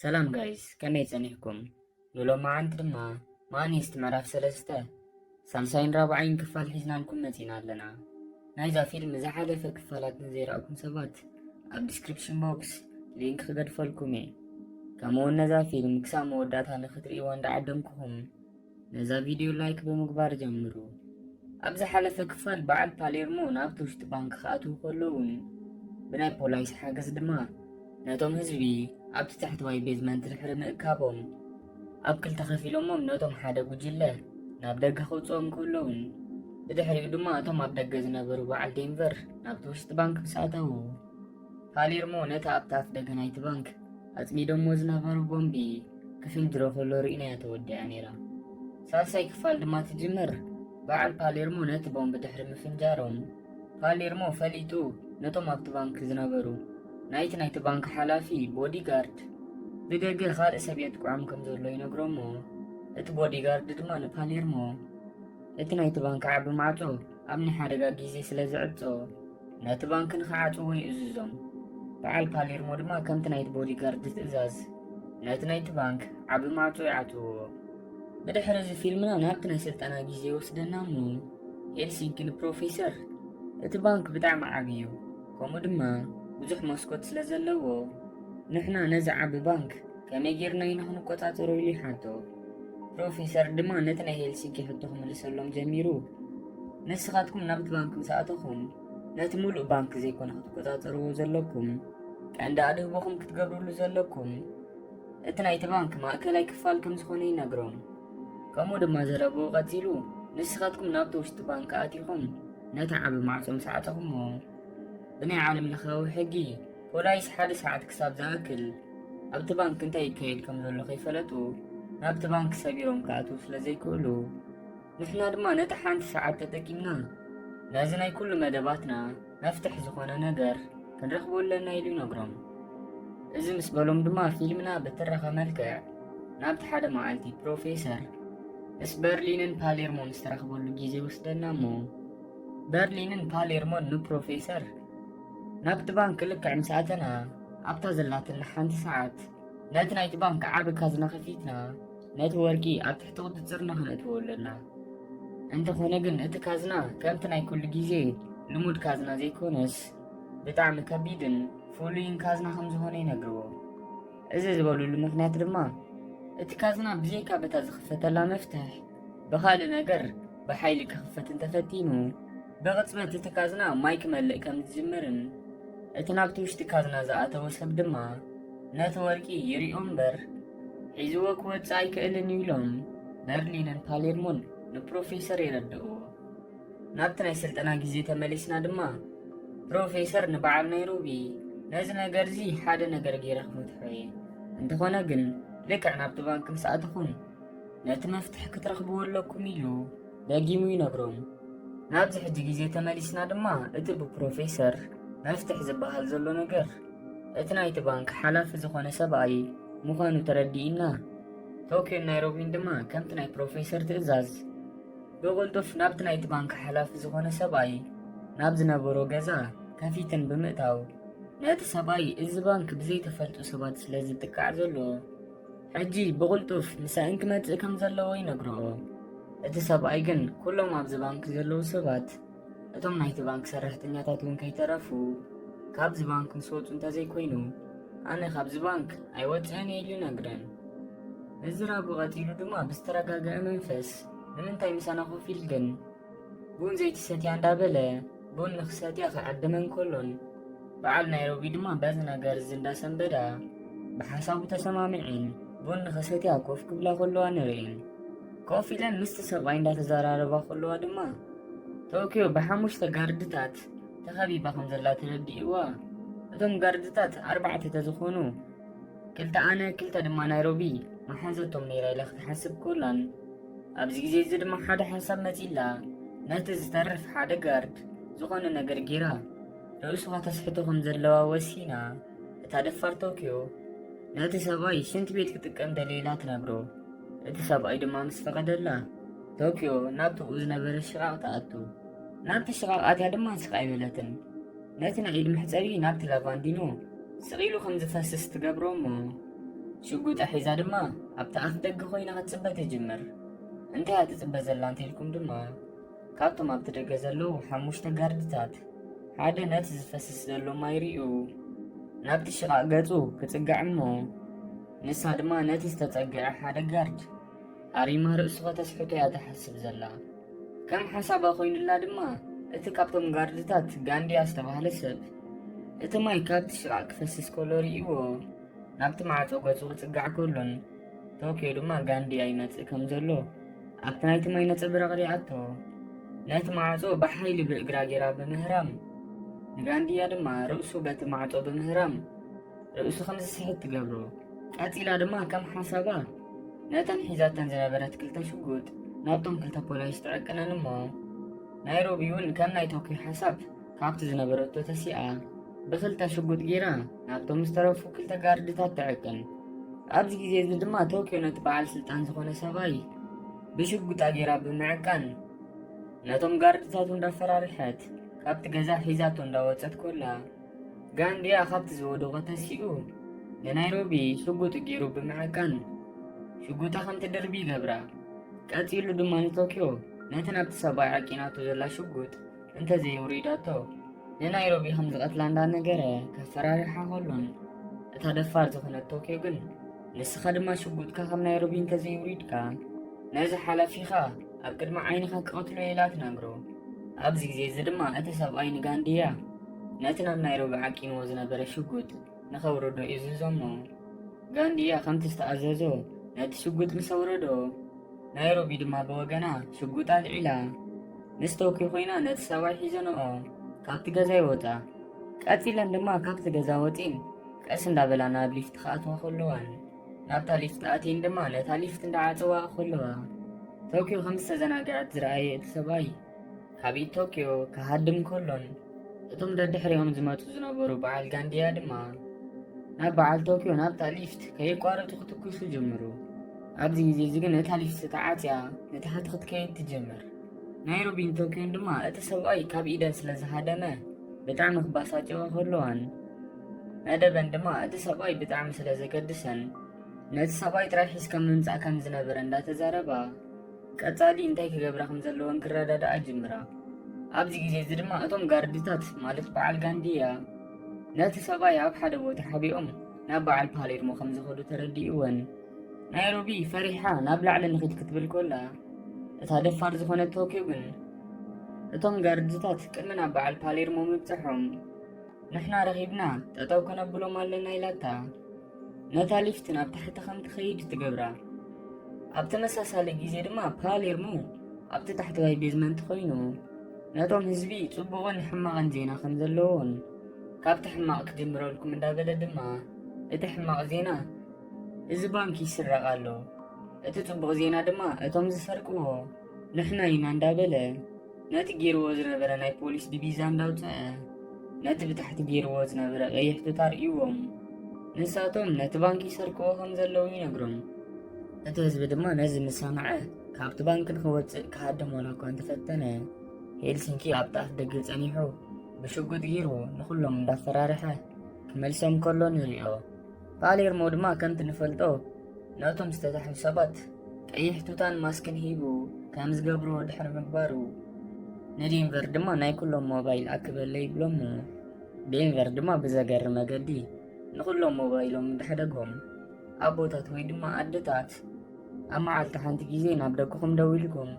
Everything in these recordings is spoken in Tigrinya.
ሰላም ጋይስ፣ ከመይ ጸኒሕኩም? ንሎማዓንቲ ድማ ማኒስት ምዕራፍ ሰለስተ ሳልሳይን ራብዓይን ክፋል ሒዝናልኩም መጺና ኣለና። ናይዛ ፊልም ዝሓለፈ ክፋላት ንዘይረኣኩም ሰባት ኣብ ዲስክሪፕሽን ቦክስ ሊንክ ክገድፈልኩም እየ። ከምኡውን ነዛ ፊልም ክሳብ መወዳእታ ንክትርእይዋ እንዳዓደምኩኹም ነዛ ቪድዮ ላይክ ብምግባር ጀምሩ። ኣብ ዝሓለፈ ክፋል በዓል ፓሌርሞ ናብቲ ውሽጢ ባንክ ክኣትዉ ከለውን ብናይ ፖላይስ ሓገዝ ድማ ነቶም ህዝቢ ኣብቲ ታሕተዋይ ቤዝመንት ድሕሪ ምእካቦም ኣብ ክልተ ከፊሎሞም ነቶም ሓደ ጉጅለ ናብ ደገ ከውፅኦም ከለውን ብድሕሪኡ ድማ እቶም ኣብ ደገ ዝነበሩ በዓል ዴንቨር ናብቲ ውሽጢ ባንክ ምስ ኣተዉ ፓሌርሞ ነቲ ኣብቲ ኣፍ ደገ ናይቲ ባንክ ኣጽሚዶሞ ዝነበሩ ቦምቢ ክፍንጅሮ ከሎ ርኢናያ ተወዲኣ ነይራ። ሳልሳይ ክፋል ድማ ትጅምር በዓል ፓሌርሞ ነቲ ቦምቢ ድሕሪ ምፍንጃሮም ፓሌርሞ ፈሊጡ ነቶም ኣብቲ ባንክ ዝነበሩ ናይቲ ናይቲ ባንክ ሓላፊ ቦዲጋርድ ብደገ ካልእ ሰብ የጥቅዖም ከም ዘሎ ይነግሮሞ። እቲ ቦዲጋርድ ድማ ንፓሌርሞ እቲ ናይቲ ባንክ ዓቢ ማዕጾ ኣብ ናይ ሓደጋ ግዜ ስለ ዝዕጾ ነቲ ባንክ ንኽዓጽዎ ይእዝዞም። በዓል ፓሌርሞ ድማ ከምቲ ናይቲ ቦዲጋርድ ትእዛዝ ነቲ ናይቲ ባንክ ዓቢ ማዕጾ ይዓጽውዎ። ብድሕሪ እዚ ፊልምና ናብቲ ናይ ስልጠና ግዜ ይወስደና እሞ ሄልሲንኪ ንፕሮፌሰር እቲ ባንክ ብጣዕሚ ዓቢ እዩ፣ ከምኡ ድማ ብዙሕ መስኮት ስለ ዘለዎ ንሕና ነዚ ዓቢ ባንክ ከመይ ጌርና ኢና ክንቆጻጸሮ ኢሉ ይሓቶ። ፕሮፌሰር ድማ ነቲ ናይ ሄልሲንኪ ሕቶ ክምልሰሎም ጀሚሩ። ንስኻትኩም ናብቲ ባንክ ምስ ኣተኹም ነቲ ሙሉእ ባንክ ዘይኮነ ክትቆጻጸርዎ ዘለኩም፣ ቀንዲ ኣድህቦኹም ክትገብርሉ ዘለኩም እቲ ናይቲ ባንክ ማእከላይ ክፋል ከም ዝኾነ ይነግሮም። ከምኡ ድማ ዘረብኡ ቀጺሉ ንስኻትኩም ናብቲ ውሽጢ ባንክ ኣቲኹም ነቲ ዓቢ ማዕጾ ምስ ዓጸኹሞ ብናይ ዓለም ለኻዊ ሕጊ ፖላይስ ሓደ ሰዓት ክሳብ ዝኣክል ኣብቲ ባንክ እንታይ ይካየድ ከም ዘሎ ከይፈለጡ ናብቲ ባንክ ሰቢሮም ክኣትዉ ስለ ዘይክእሉ ንሕና ድማ ነቲ ሓንቲ ሰዓት ተጠቂምና ነዚ ናይ ኩሉ መደባትና መፍትሕ ዝኾነ ነገር ክንረኽቦ ኣለና ኢሉ ይነግሮም። እዚ ምስ በሎም ድማ ፊልምና ብትረኻ መልክዕ ናብቲ ሓደ መዓልቲ ፕሮፌሰር ምስ በርሊንን ፓሌርሞን ዝተራኽበሉ ግዜ ይወስደና እሞ በርሊንን ፓሌርሞን ንፕሮፌሰር ናብቲ ባንክ ልክዕ ምስ ኣተና ኣብታ ዘላትና ሓንቲ ሰዓት ነቲ ናይቲ ባንክ ዓቢ ካዝና ከፊትና ነቲ ወርቂ ኣብ ትሕቲ ቁጽጽርና ክነእትዎ ኣለና። እንተኾነ ግን እቲ ካዝና ከምቲ ናይ ኩሉ ግዜ ልሙድ ካዝና ዘይኮነስ ብጣዕሚ ከቢድን ፍሉይን ካዝና ከም ዝኾነ ይነግርዎ። እዚ ዝበሉሉ ምኽንያት ድማ እቲ ካዝና ብዘይካ በታ ዝኽፈተላ መፍትሕ ብኻልእ ነገር ብሓይሊ ክኽፈት እንተፈቲኑ ብቕጽበት እቲ ካዝና ማይ ክመልእ ከም ዝጅምርን እቲ ናብቲ ውሽጢ ካዝና ዝኣተወ ሰብ ድማ ነቲ ወርቂ ይሪኦ እምበር ሒዝዎ ክወጽእ ኣይክእልን እዩ ኢሎም በርሊንን ፓሌርሞን ንፕሮፌሰር የረድእዎ። ናብቲ ናይ ስልጠና ግዜ ተመሊስና ድማ ፕሮፌሰር ንበዓል ናይሮቢ ነዚ ነገር እዚ ሓደ ነገር ገይረ ክፈትሖ እየ፣ እንተኾነ ግን ልክዕ ናብቲ ባንክ ምስ ኣተኹም ነቲ መፍትሒ ክትረኽብዎ ኣለኩም ኢሉ ደጊሙ ይነግሮም። ናብዚ ሕጂ ግዜ ተመሊስና ድማ እቲ ብፕሮፌሰር መፍትሒ ዝበሃል ዘሎ ነገር እቲ ናይቲ ባንክ ሓላፊ ዝኾነ ሰብኣይ ምዃኑ ተረዲእና ቶኪዮን ናይሮቢን ድማ ከምቲ ናይ ፕሮፌሰር ትእዛዝ ብቕልጡፍ ናብቲ ናይቲ ባንክ ሓላፊ ዝኾነ ሰብኣይ ናብ ዝነበሮ ገዛ ከፊተን ብምእታው ነቲ ሰብኣይ እዚ ባንክ ብዘይተፈልጡ ሰባት ስለ ዝጥቃዕ ዘሎ ሕጂ ብቕልጡፍ ምሳእን ክመጽእ ከም ዘለዎ ይነግርኦ። እቲ ሰብኣይ ግን ኩሎም ኣብዚ ባንክ ዘለዉ ሰባት እቶም ናይቲ ባንክ ሰራሕተኛታት እውን ከይተረፉ ካብዚ ባንክ ምስ ወጹ እንተዘይኮይኑ ኣነ ካብዚ ባንክ ኣይወጽእን እየ ኢሉ ይነግረን። ምዝራቡ ቀጺሉ ድማ ብዝተረጋግዐ መንፈስ ንምንታይ ምሳና ኮፍ ኢልክን ቡን ዘይትሰትያ እንዳበለ ቡን ንኽሰትያ ክዕድመን ከሎን በዓል ናይሮቢ ድማ በዚ ነገር እዚ እንዳሰንበዳ ብሓሳቡ ተሰማሚዐን ቡን ንኽሰትያ ኮፍ ክብላ ከለዋ ንርእየን። ኮፍ ኢለን ምስቲ ሰብኣይ እንዳተዘራረባ ከለዋ ድማ ቶኪዮ ብሓሙሽተ ጋርድታት ተኸቢባ ከም ዘላ ተረዲእዋ። እቶም ጋርድታት ኣርባዕተ ተዝኾኑ ክልተ ኣነ ክልተ ድማ ናይሮቢ መሓዘቶም ነይራ ኢላ ክትሓስብ ኮላን ኣብዚ ግዜ እዚ ድማ ሓደ ሓሳብ መጺላ ነቲ ዝተርፍ ሓደ ጋርድ ዝኾነ ነገር ጌራ ርእሱ ከተስሕቶ ከም ዘለዋ ወሲና እታ ደፋር ቶኪዮ ነቲ ሰብኣይ ሽንቲ ቤት ክጥቀም ደልየ ኢላ ትነግሮ። እቲ ሰብኣይ ድማ ምስ ፈቐደላ ቶኪዮ ናብቲ ብኡ ዝነበረ ሽቓቕ ትኣቱ። ናብቲ ሽቓቕ ኣትያ ድማ ስቕ ኣይበለትን። ነቲ ናይ ኢድ መሕጸቢ ናብቲ ላቫንዲኖ ስቕ ኢሉ ከም ዝፈስስ ትገብሮ እሞ ሽጉጣ ሒዛ ድማ ኣብቲ ኣፍ ደገ ኮይና ክትጽበ ትጅምር። እንታይ እያ ትጽበ ዘላ እንተልኩም ድማ፣ ካብቶም ኣብቲ ደገ ዘለዉ ሓሙሽተ ጋርድታት ሓደ ነቲ ዝፈስስ ዘሎ ማይ ርእዩ ናብቲ ሽቓቕ ገጹ ክጽጋዕ እሞ፣ ንሳ ድማ ነቲ ዝተጸግዐ ሓደ ጋርድ ኣሪማ ርእሱ ከተስሕቶ እያ ትሓስብ ዘላ። ከም ሓሳባ ኮይኑላ ድማ፣ እቲ ካብቶም ጋርድታት ጋንድያ ዝተባህለ ሰብ እቲ ማይ ካብቲ ሽቓቕ ክፈስስ ከሎ ርእይዎ ናብቲ ማዕጾ ገጹ ክጽጋዕ ከሎን፣ ቶክዮ ድማ ጋንድያ ይመጽእ ከም ዘሎ ኣብቲ ናይቲ ማይ ነጸብራቕ ሪኣቶ። ነቲ ማዕጾ ብሓይሊ ብእግራ ጌራ ብምህራም፣ ንጋንድያ ድማ ርእሱ በቲ ማዕጾ ብምህራም ርእሱ ከም ዝስሕት ትገብሮ። ቀጺላ ድማ ከም ሓሳባ ነተን ሒዛተን ዝነበረት ክልተ ሽጉጥ ናብቶም ክልተ ፖላይስ ትዕቅነን እሞ፣ ናይሮቢ እውን ከም ናይ ቶክዮ ሓሳብ ካብቲ ዝነበረቶ ተሲኣ ብክልተ ሽጉጥ ጌራ ናብቶም ዝተረፉ ክልተ ጋርድታት ትዕቅን። ኣብዚ ግዜ እዚ ድማ ቶክዮ ነቲ በዓል ስልጣን ዝኾነ ሰብኣይ ብሽጉጣ ጌራ ብምዕቃን ነቶም ጋርድታቱ እንዳፈራርሐት ካብቲ ገዛ ሒዛቶ እንዳወጸት ኮላ፣ ጋንድያ ካብቲ ዝወደቖ ተሲኡ ንናይሮቢ ሽጉጥ ገይሩ ብምዕቃን ሽጉጣ ከም ትድርቢ ይገብራ። ቀጺሉ ድማ ንቶክዮ ነቲ ናብቲ ሰብኣይ ዓቂናቶ ዘላ ሽጉጥ እንተዘየውሪዳቶ ንናይሮቢ ከም ዝቐትላ እንዳነገረ ከፈራርሓ ከሎን፣ እታ ደፋር ዝኾነት ቶክዮ ግን ንስኻ ድማ ሽጉጥካ ካብ ናይሮቢ እንተዘይውሪድካ ነዚ ሓላፊኻ ኣብ ቅድሚ ዓይንኻ ክቐትሎ ኢላ ትነግሮ። ኣብዚ ግዜ እዚ ድማ እቲ ሰብኣይ ንጋንድያ ነቲ ናብ ናይሮቢ ዓቂንዎ ዝነበረ ሽጉጥ ንኸውርዶ ይእዝዞ እሞ፣ ጋንድያ ከምቲ ዝተኣዘዞ ነቲ ሽጉጥ ምስ ኣውረዶ፣ ናይሮቢ ድማ ብወገና ሽጉጥ ኣልዒላ ምስ ቶክዮ ኮይና ነቲ ሰብኣይ ሒዘንኦ ካብቲ ገዛ ይወጻ። ቀጺለን ድማ ካብቲ ገዛ ወጺን ቀስ እንዳበላ ናብ ሊፍት ክኣትዋ ከለዋን ናብታ ሊፍት ኣትየን ድማ ነታ ሊፍት እንዳዓጸዋ ከለዋ ቶክዮ ከም ዝተዘናግዐት ዝረኣየ እቲ ሰብኣይ ካብ ኢድ ቶክዮ ክሃድም ከሎን እቶም ደድሕሪኦም ዝመጹ ዝነበሩ በዓል ጋንድያ ድማ ናብ በዓል ቶክዮ ናብታ ሊፍት ከየቋረጹ ክትኩሱ ጀመሩ። ኣብዚ ግዜ እዚ ግን እታ ሊፍት ተዓጽያ ንታሕቲ ክትከይድ ትጀምር። ናይሮቢን ቶክዮን ድማ እቲ ሰብኣይ ካብ ኢደን ስለ ዝሃደመ ብጣዕሚ ክባሳጨዋ ከለዋን መደበን ድማ እቲ ሰብኣይ ብጣዕሚ ስለ ዘገድሰን ነቲ ሰብኣይ ጥራይ ሒዝካ ምምጻእ ከም ዝነበረ እንዳተዛረባ ቀጻሊ እንታይ ክገብራ ከም ዘለወን ክረዳድኣ ጅምራ። ኣብዚ ግዜ እዚ ድማ እቶም ጋርድታት ማለት በዓል ጋንድያ ነቲ ሰብኣይ ኣብ ሓደ ቦታ ሓቢኦም ናብ በዓል ፓሌርሞ ከም ዝኸዱ ተረዲእወን ናይሮቢ ፈሪሓ ናብ ላዕሊ ንኺድ ክትብል ኮላ እታ ደፋር ዝኾነት ቶክዮ ግን እቶም ጋርድታት ቅድሚ ናብ በዓል ፓሌርሞ ምብጽሖም ንሕና ረኺብና ጠጠው ከነብሎም ኣለና ኢላታ ነታ ሊፍት ናብ ታሕቲ ከም ትኸይድ ትገብራ። ኣብ ተመሳሳሊ ግዜ ድማ ፓሌርሞ ኣብቲ ታሕተዋይ ቤዝመንት ኮይኑ ነቶም ህዝቢ ጽቡቕን ሕማቕን ዜና ከም ዘለዎን ካብቲ ሕማቕ ክጅምረልኩም እንዳበለ ድማ እቲ ሕማቕ ዜና እዚ ባንክ ይስረቕ ኣሎ፣ እቲ ጽቡቕ ዜና ድማ እቶም ዝሰርቅዎ ንሕና ኢና እንዳበለ ነቲ ገይርዎ ዝነበረ ናይ ፖሊስ ዲቪዛ እንዳውፅአ ነቲ ብታሕቲ ገይርዎ ዝነበረ ቀይሕ ቱታ ርእይዎም ንሳቶም ነቲ ባንክ ይሰርቅዎ ከም ዘለዉ ይነግሮም። እቲ ህዝቢ ድማ ነዚ ምስ ሰምዐ ካብቲ ባንክ ንክወፅእ ክሃድም ዋላ እኳ እንተፈተነ ሄልሲንኪ ኣብቲ ኣፍ ደገ ፀኒሑ ብሽጉጥ ገይሩ ንኩሎም እንዳፈራርሐ ክመልሶም ከሎ ንሪኦ። ፓሌርሞ ድማ ከምቲ ንፈልጦ ነቶም ዝተታሕዙ ሰባት ቀይሕ ቱታን ማስክን ሂቡ ከም ዝገብርዎ ድሕሪ ምግባሩ ንዴንቨር ድማ ናይ ኩሎም ሞባይል ኣክበለይ ይብሎ እሞ ዴንቨር ድማ ብዘገርም መገዲ ንኩሎም ሞባይሎም እንዳሕደጎም ኣቦታት ወይ ድማ ኣደታት ኣብ መዓልቲ ሓንቲ ግዜ ናብ ደቅኹም ደዊልኩም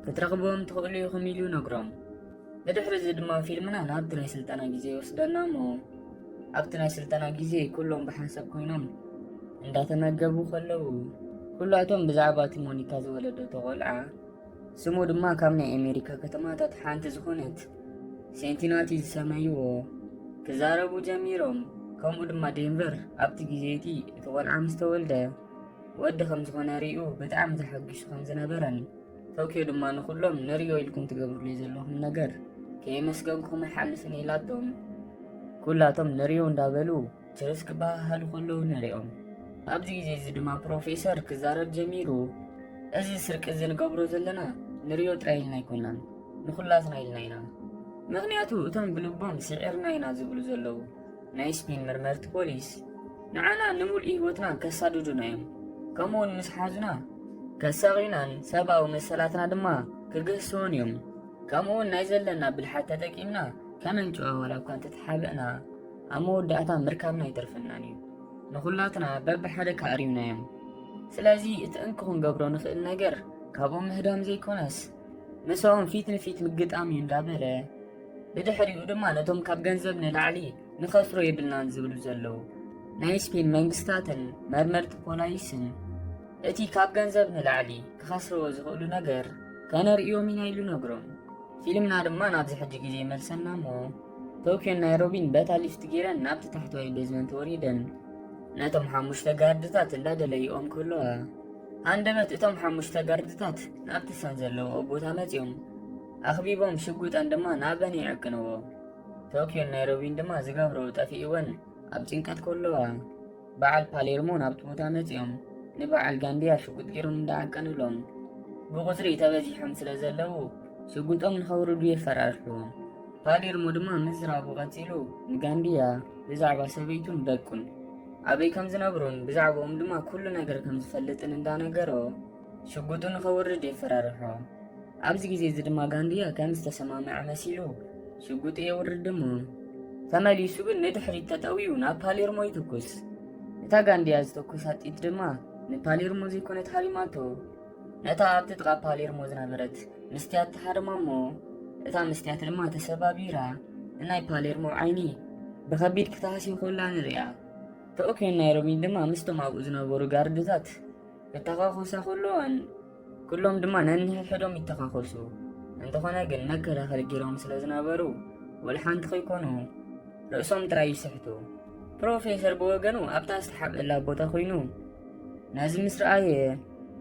ክትረኽብዎም ትኽእሉ ኢኹም ኢሉ ይነግሮም። ብድሕሪ እዚ ድማ ፊልምና ናብቲ ናይ ስልጠና ግዜ ይወስደና እሞ ኣብቲ ናይ ስልጠና ግዜ ኩሎም ብሓንሳብ ኮይኖም እንዳተመገቡ ከለዉ ኩላቶም ብዛዕባ እቲ ሞኒካ ዝወለደቶ ቆልዓ ስሙ ድማ ካብ ናይ ኣሜሪካ ከተማታት ሓንቲ ዝኾነት ሴንቲናቲ ዝሰመይዎ ክዛረቡ ጀሚሮም። ከምኡ ድማ ዴንቨር ኣብቲ ግዜ እቲ እቲ ቆልዓ ምስ ተወልደ ወዲ ከም ዝኾነ ሪኡ ብጣዕሚ ተሓጒሱ ከም ዝነበረን ቶክዮ ድማ ንኹሎም ንሪኦ ኢልኩም ትገብሩለይ ዘለኹም ነገር ከየመስገንኩም ኣይሓልፍን ኢላቶም ኩላቶም ንሪኦ እንዳበሉ ችርስ ክበሃሃሉ ከለዉ ንሪኦም። ኣብዚ ግዜ እዚ ድማ ፕሮፌሰር ክዛረብ ጀሚሩ፣ እዚ ስርቂ እዚ ንገብሮ ዘለና ንሪኦ ጥራይ ኢልና ኣይኮናን፣ ንኹላትና ኢልና ኢና። ምኽንያቱ እቶም ብልቦም ስዒርና ኢና ዝብሉ ዘለዉ ናይ ስፔን መርመርቲ ፖሊስ ንዓና ንምሉእ ህይወትና ከሳድዱና እዮም። ከምኡውን ምስ ሓዙና ከሳቒናን ሰብኣዊ መሰላትና ድማ ክግህስዎን እዮም። ከምኡውን ናይ ዘለና ብልሓት ተጠቂምና ከመንጭዋ ዋላ እኳ እንተተሓበእና ኣብ መወዳእታ ምርካብና ኣይተርፈናን እዩ። ንኹላትና በብሓደ ከኣርዩና እዮም። ስለዚ እቲ እንኮ ክንገብሮ ንኽእል ነገር ካብኦም ምህዳም ዘይኮነስ ምስኦም ፊት ንፊት ምግጣም እዩ እንዳበለ ብድሕሪኡ ድማ ነቶም ካብ ገንዘብ ንላዕሊ ንኸፍሮ የብልናን ዝብሉ ዘለዉ ናይ ስፔን መንግስታትን መርመርቲ ፖላይስን እቲ ካብ ገንዘብ ንላዕሊ ክኸስርዎ ዝኽእሉ ነገር ከነርእዮም ኢና ኢሉ ነግሮም። ፊልምና ድማ ናብዚ ሕጂ ግዜ ይመልሰና እሞ ቶክዮን ናይሮቢን በታ ሊፍት ገይረን ናብቲ ታሕተዋይ ቤዝመንት ወሪደን ነቶም ሓሙሽተ ጋርድታት እንዳደለይኦም ከለዋ ሃንደበት እቶም ሓሙሽተ ጋርድታት ናብቲ ሰን ዘለዎ ቦታ መጺኦም ኣኽቢቦም ሽጉጠን ድማ ናበን ይዕቅንዎ። ቶክዮን ናይሮቢን ድማ ዝገብርኦ ጠፊእወን ኣብ ጭንቀት ከለዋ በዓል ፓሌርሞ ናብቲ ቦታ መጺኦም ንበዓል ጋንድያ ሽጉጥ ገይሮም እንዳዓቀንሎም ብቁጽሪ ተበዚሖም ስለ ዘለዉ ሽጉጦም ንኸውርዱ የፈራርሕዎም። ፓሌርሞ ድማ ምዝራቡ ቀጺሉ ንጋንድያ ብዛዕባ ሰበይቱን ደቁን ኣበይ ከም ዝነብሩን ብዛዕባኦም ድማ ኩሉ ነገር ከም ዝፈልጥን እንዳነገሮ ሽጉጡ ንኸውርድ የፈራርሖ። ኣብዚ ግዜ እዚ ድማ ጋንድያ ከም ዝተሰማምዐ መሲሉ ሽጉጡ የውርድ እሞ ተመሊሱ ግን ንድሕሪት ተጠዊዩ ናብ ፓሌርሞ ይትኩስ። እታ ጋንድያ ዝተኩሳ ጥይት ድማ ንፓሌርሞ ዘይኮነት ሃሪማቶ ነታ ኣብቲ ጥቓ ፓሌርሞ ዝነበረት መስትያት ተሃርማ እሞ እታ መስትያት ድማ ተሰባቢራ ንናይ ፓሌርሞ ዓይኒ ብኸቢድ ክተሃስዮ ከላ ንሪኣ። ቶክዮን ናይሮቢን ድማ ምስቶም ኣብኡ ዝነበሩ ጋርድታት ክተኻኾሳ ከለዋን ኩሎም ድማ ነንሕድሕዶም ይተኻኾሱ። እንተኾነ ግን መከላኸሊ ገይሮም ስለ ዝነበሩ ወላ ሓንቲ ከይኮኑ ርእሶም ጥራይ ይስሕቱ። ፕሮፌሰር ብወገኑ ኣብታ ዝተሓብእላ ቦታ ኮይኑ ነዚ ምስ ረኣየ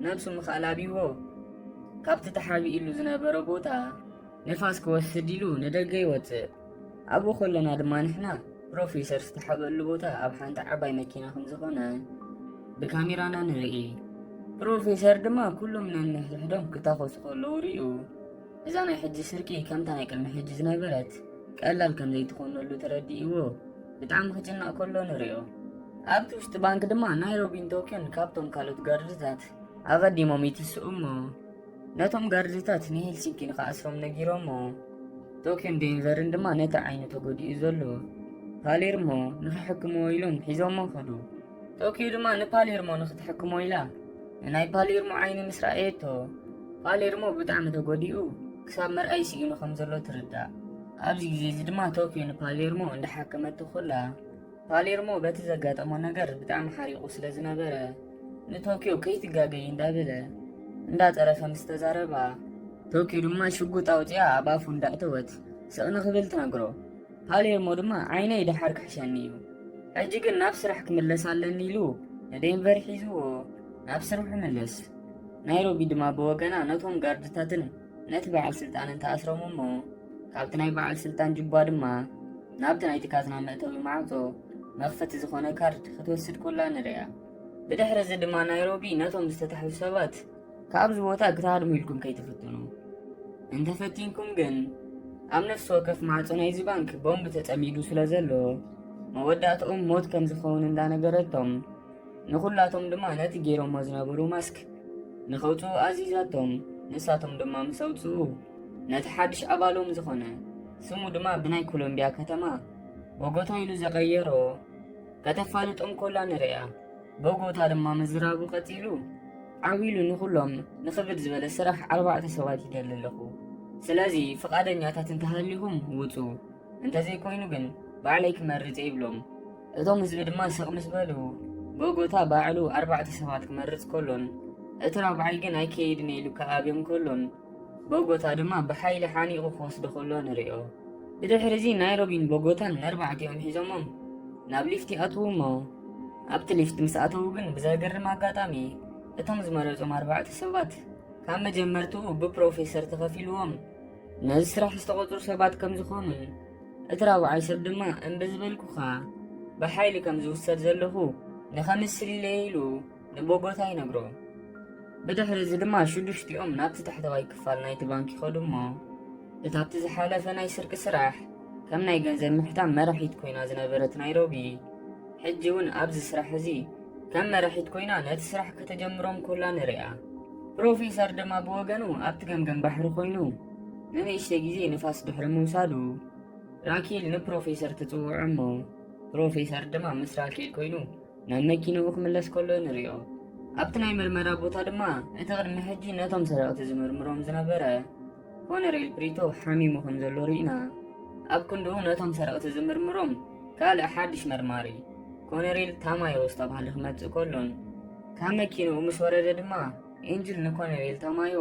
ነብሱ ምኽኣል ኣብይዎ ካብቲ ተሓቢእሉ ዝነበረ ቦታ ንፋስ ክወስድ ኢሉ ንደገ ይወጽእ። ኣብኡ ከለና ድማ ንሕና ፕሮፌሰር ዝተሓበሉ ቦታ ኣብ ሓንቲ ዓባይ መኪና ከም ዝኾነ ብካሜራና ንርኢ። ፕሮፌሰር ድማ ኩሎም ነንሕድሕዶም ክታኾሱ ከለዉ ርእዩ። እዛ ናይ ሕጂ ስርቂ ከምታ ናይ ቅድሚ ሕጂ ዝነበረት ቀላል ከም ዘይትኾነሉ ተረዲእዎ ብጣዕሚ ክጭነቕ ከሎ ንሪኦ። ኣብቲ ውሽጢ ባንክ ድማ ናይሮቢን ቶክዮን ካብቶም ካልኦት ጋርድታት ኣቐዲሞም ይትስኡ እሞ ነቶም ጋርድታት ንሄልሲንኪ ንኽኣስሮም ነጊሮሞ ቶክዮን ዴንቨርን ድማ ነቲ ዓይኑ ተጎዲኡ ዘሎ ፓሌርሞ ንኽሕክምዎ ኢሎም ሒዞሞ ከዱ። ቶክዮ ድማ ንፓሌርሞ ንኽትሕክሞ ኢላ ንናይ ፓሌርሞ ዓይኒ ምስ ረኣየቶ ፓሌርሞ ብጣዕሚ ተጎዲኡ ክሳብ መርኣይ ስኢኑ ከም ዘሎ ትርዳእ። ኣብዚ ግዜ እዚ ድማ ቶክዮ ንፓሌርሞ እንዳሓከመቶ ከላ ፓሌርሞ በቲ ዘጋጠሞ ነገር ብጣዕሚ ሓሪቑ ስለ ዝነበረ ንቶክዮ ከይትጋገይ እንዳበለ እንዳጸረፈ ምስ ተዛረባ ቶክዮ ድማ ሽጉጥ ኣውጺኣ ኣብ ኣፉ እንዳእተወት ስቕ ንኽብል ትነግሮ። ፓሌርሞ ድማ ዓይነይ ደሓር ክሕሸኒ እዩ፣ ሕጂ ግን ናብ ስራሕ ክምለስ ኣለኒ ኢሉ ንዴንቨር ሒዝዎ ናብ ስርሑ ምለስ። ናይሮቢ ድማ ብወገና ነቶም ጋርድታትን ነቲ በዓል ስልጣንን ተኣስሮም እሞ ካብቲ ናይ በዓል ስልጣን ጅባ ድማ ናብቲ ናይቲ ካዝና መእተዊ ማዕጾ መኽፈቲ ዝኾነ ካርድ ክትወስድ ኮላ ንርእያ። ብድሕሪ እዚ ድማ ናይሮቢ ነቶም ዝተታሕዙ ሰባት ካብዚ ቦታ ክትሃድሙ ኢልኩም ከይትፍትኑ፣ እንተፈቲንኩም ግን ኣብ ነፍሲ ወከፍ ማዕጾ ናይዚ ባንክ ቦምብ ተጸሚዱ ስለ ዘሎ መወዳእትኦም ሞት ከም ዝኸውን እንዳነገረቶም ንኹላቶም ድማ ነቲ ገይሮሞ ዝነበሩ ማስክ ንኸውጽኡ ኣዚዛቶም። ንሳቶም ድማ ምስ ኣውጽኡ ነቲ ሓድሽ ኣባሎም ዝኾነ ስሙ ድማ ብናይ ኮሎምቢያ ከተማ ቦጎታ ኢሉ ዘቐየሮ ከተፋልጦም ኮላ ንርእያ። ቦጎታ ድማ ምዝራቡ ቀጺሉ ዓው ኢሉ ንኹሎም ንኽብድ ዝበለ ስራሕ ኣርባዕተ ሰባት ይደሊ ኣለኹ። ስለዚ ፍቓደኛታት እንተሃሊኹም ውጹ። እንተዘይኮይኑ ግን ባዕለይ ክመርጽ እየ ይብሎም። እቶም ህዝቢ ድማ ስቕ ምስ በሉ ቦጎታ ባዕሉ ኣርባዕተ ሰባት ክመርጽ ከሎን እቲ ራብዓይ ግን ኣይከይድን ኢሉ ክኣብዮም ከሎን ቦጎታ ድማ ብሓይሊ ሓኒቑ ክወስዶ ከሎ ንርእዮ። ብድሕሪ እዚ ናይሮቢን ቦጎታን ነርባዕቲኦም ሒዞሞም ናብ ሊፍት ይኣትዉ እሞ ኣብቲ ሊፍት ምስ ኣተዉ ግን ብዘገርም ኣጋጣሚ እቶም ዝመረጾም ኣርባዕተ ሰባት ካብ መጀመርትኡ ብፕሮፌሰር ተኸፊልዎም ነዚ ስራሕ ዝተቖጽሩ ሰባት ከም ዝኾኑን እቲ ራብዓይ ሰብ ድማ እምቢ ዝበልኩኻ ብሓይሊ ከም ዝውሰድ ዘለኹ ንኸምስል ኢለ ኢሉ ንቦጎታ ይነግሮ። ብድሕሪ እዚ ድማ ሽዱሽቲኦም ናብቲ ታሕተዋይ ክፋል ናይቲ ባንክ ይኸዱ እሞ እታ ኣብቲ ዝሓለፈ ናይ ስርቂ ስራሕ ከም ናይ ገንዘብ ምሕታም መራሒት ኮይና ዝነበረት ናይሮቢ ሕጂ እውን ኣብዚ ስራሕ እዚ ከም መራሒት ኮይና ነቲ ስራሕ ከተጀምሮም ኮላ ንሪኣ። ፕሮፌሰር ድማ ብወገኑ ኣብቲ ገምገም ባሕሪ ኮይኑ ንንእሽተይ ግዜ ንፋስ ድሕሪ ምውሳዱ ራኪል ንፕሮፌሰር ትጽውዖ እሞ ፕሮፌሰር ድማ ምስ ራኪል ኮይኑ ናብ መኪንኡ ክምለስ ከሎ ንሪኦ። ኣብቲ ናይ ምርመራ ቦታ ድማ እቲ ቅድሚ ሕጂ ነቶም ሰረቕቲ ዝምርምሮም ዝነበረ ኮነሬል ፕሪቶ ሓሚሙ ከም ዘሎ ርኢና። ኣብ ክንድኡ ነቶም ሰረቕቲ ዝምርምሮም ካልእ ሓድሽ መርማሪ ኮነሬል ታማዮ ዝተባህለ ክመጽእ ከሎን ካብ መኪንኡ ምስ ወረደ ድማ ኤንጅል ንኮነሬል ታማዮ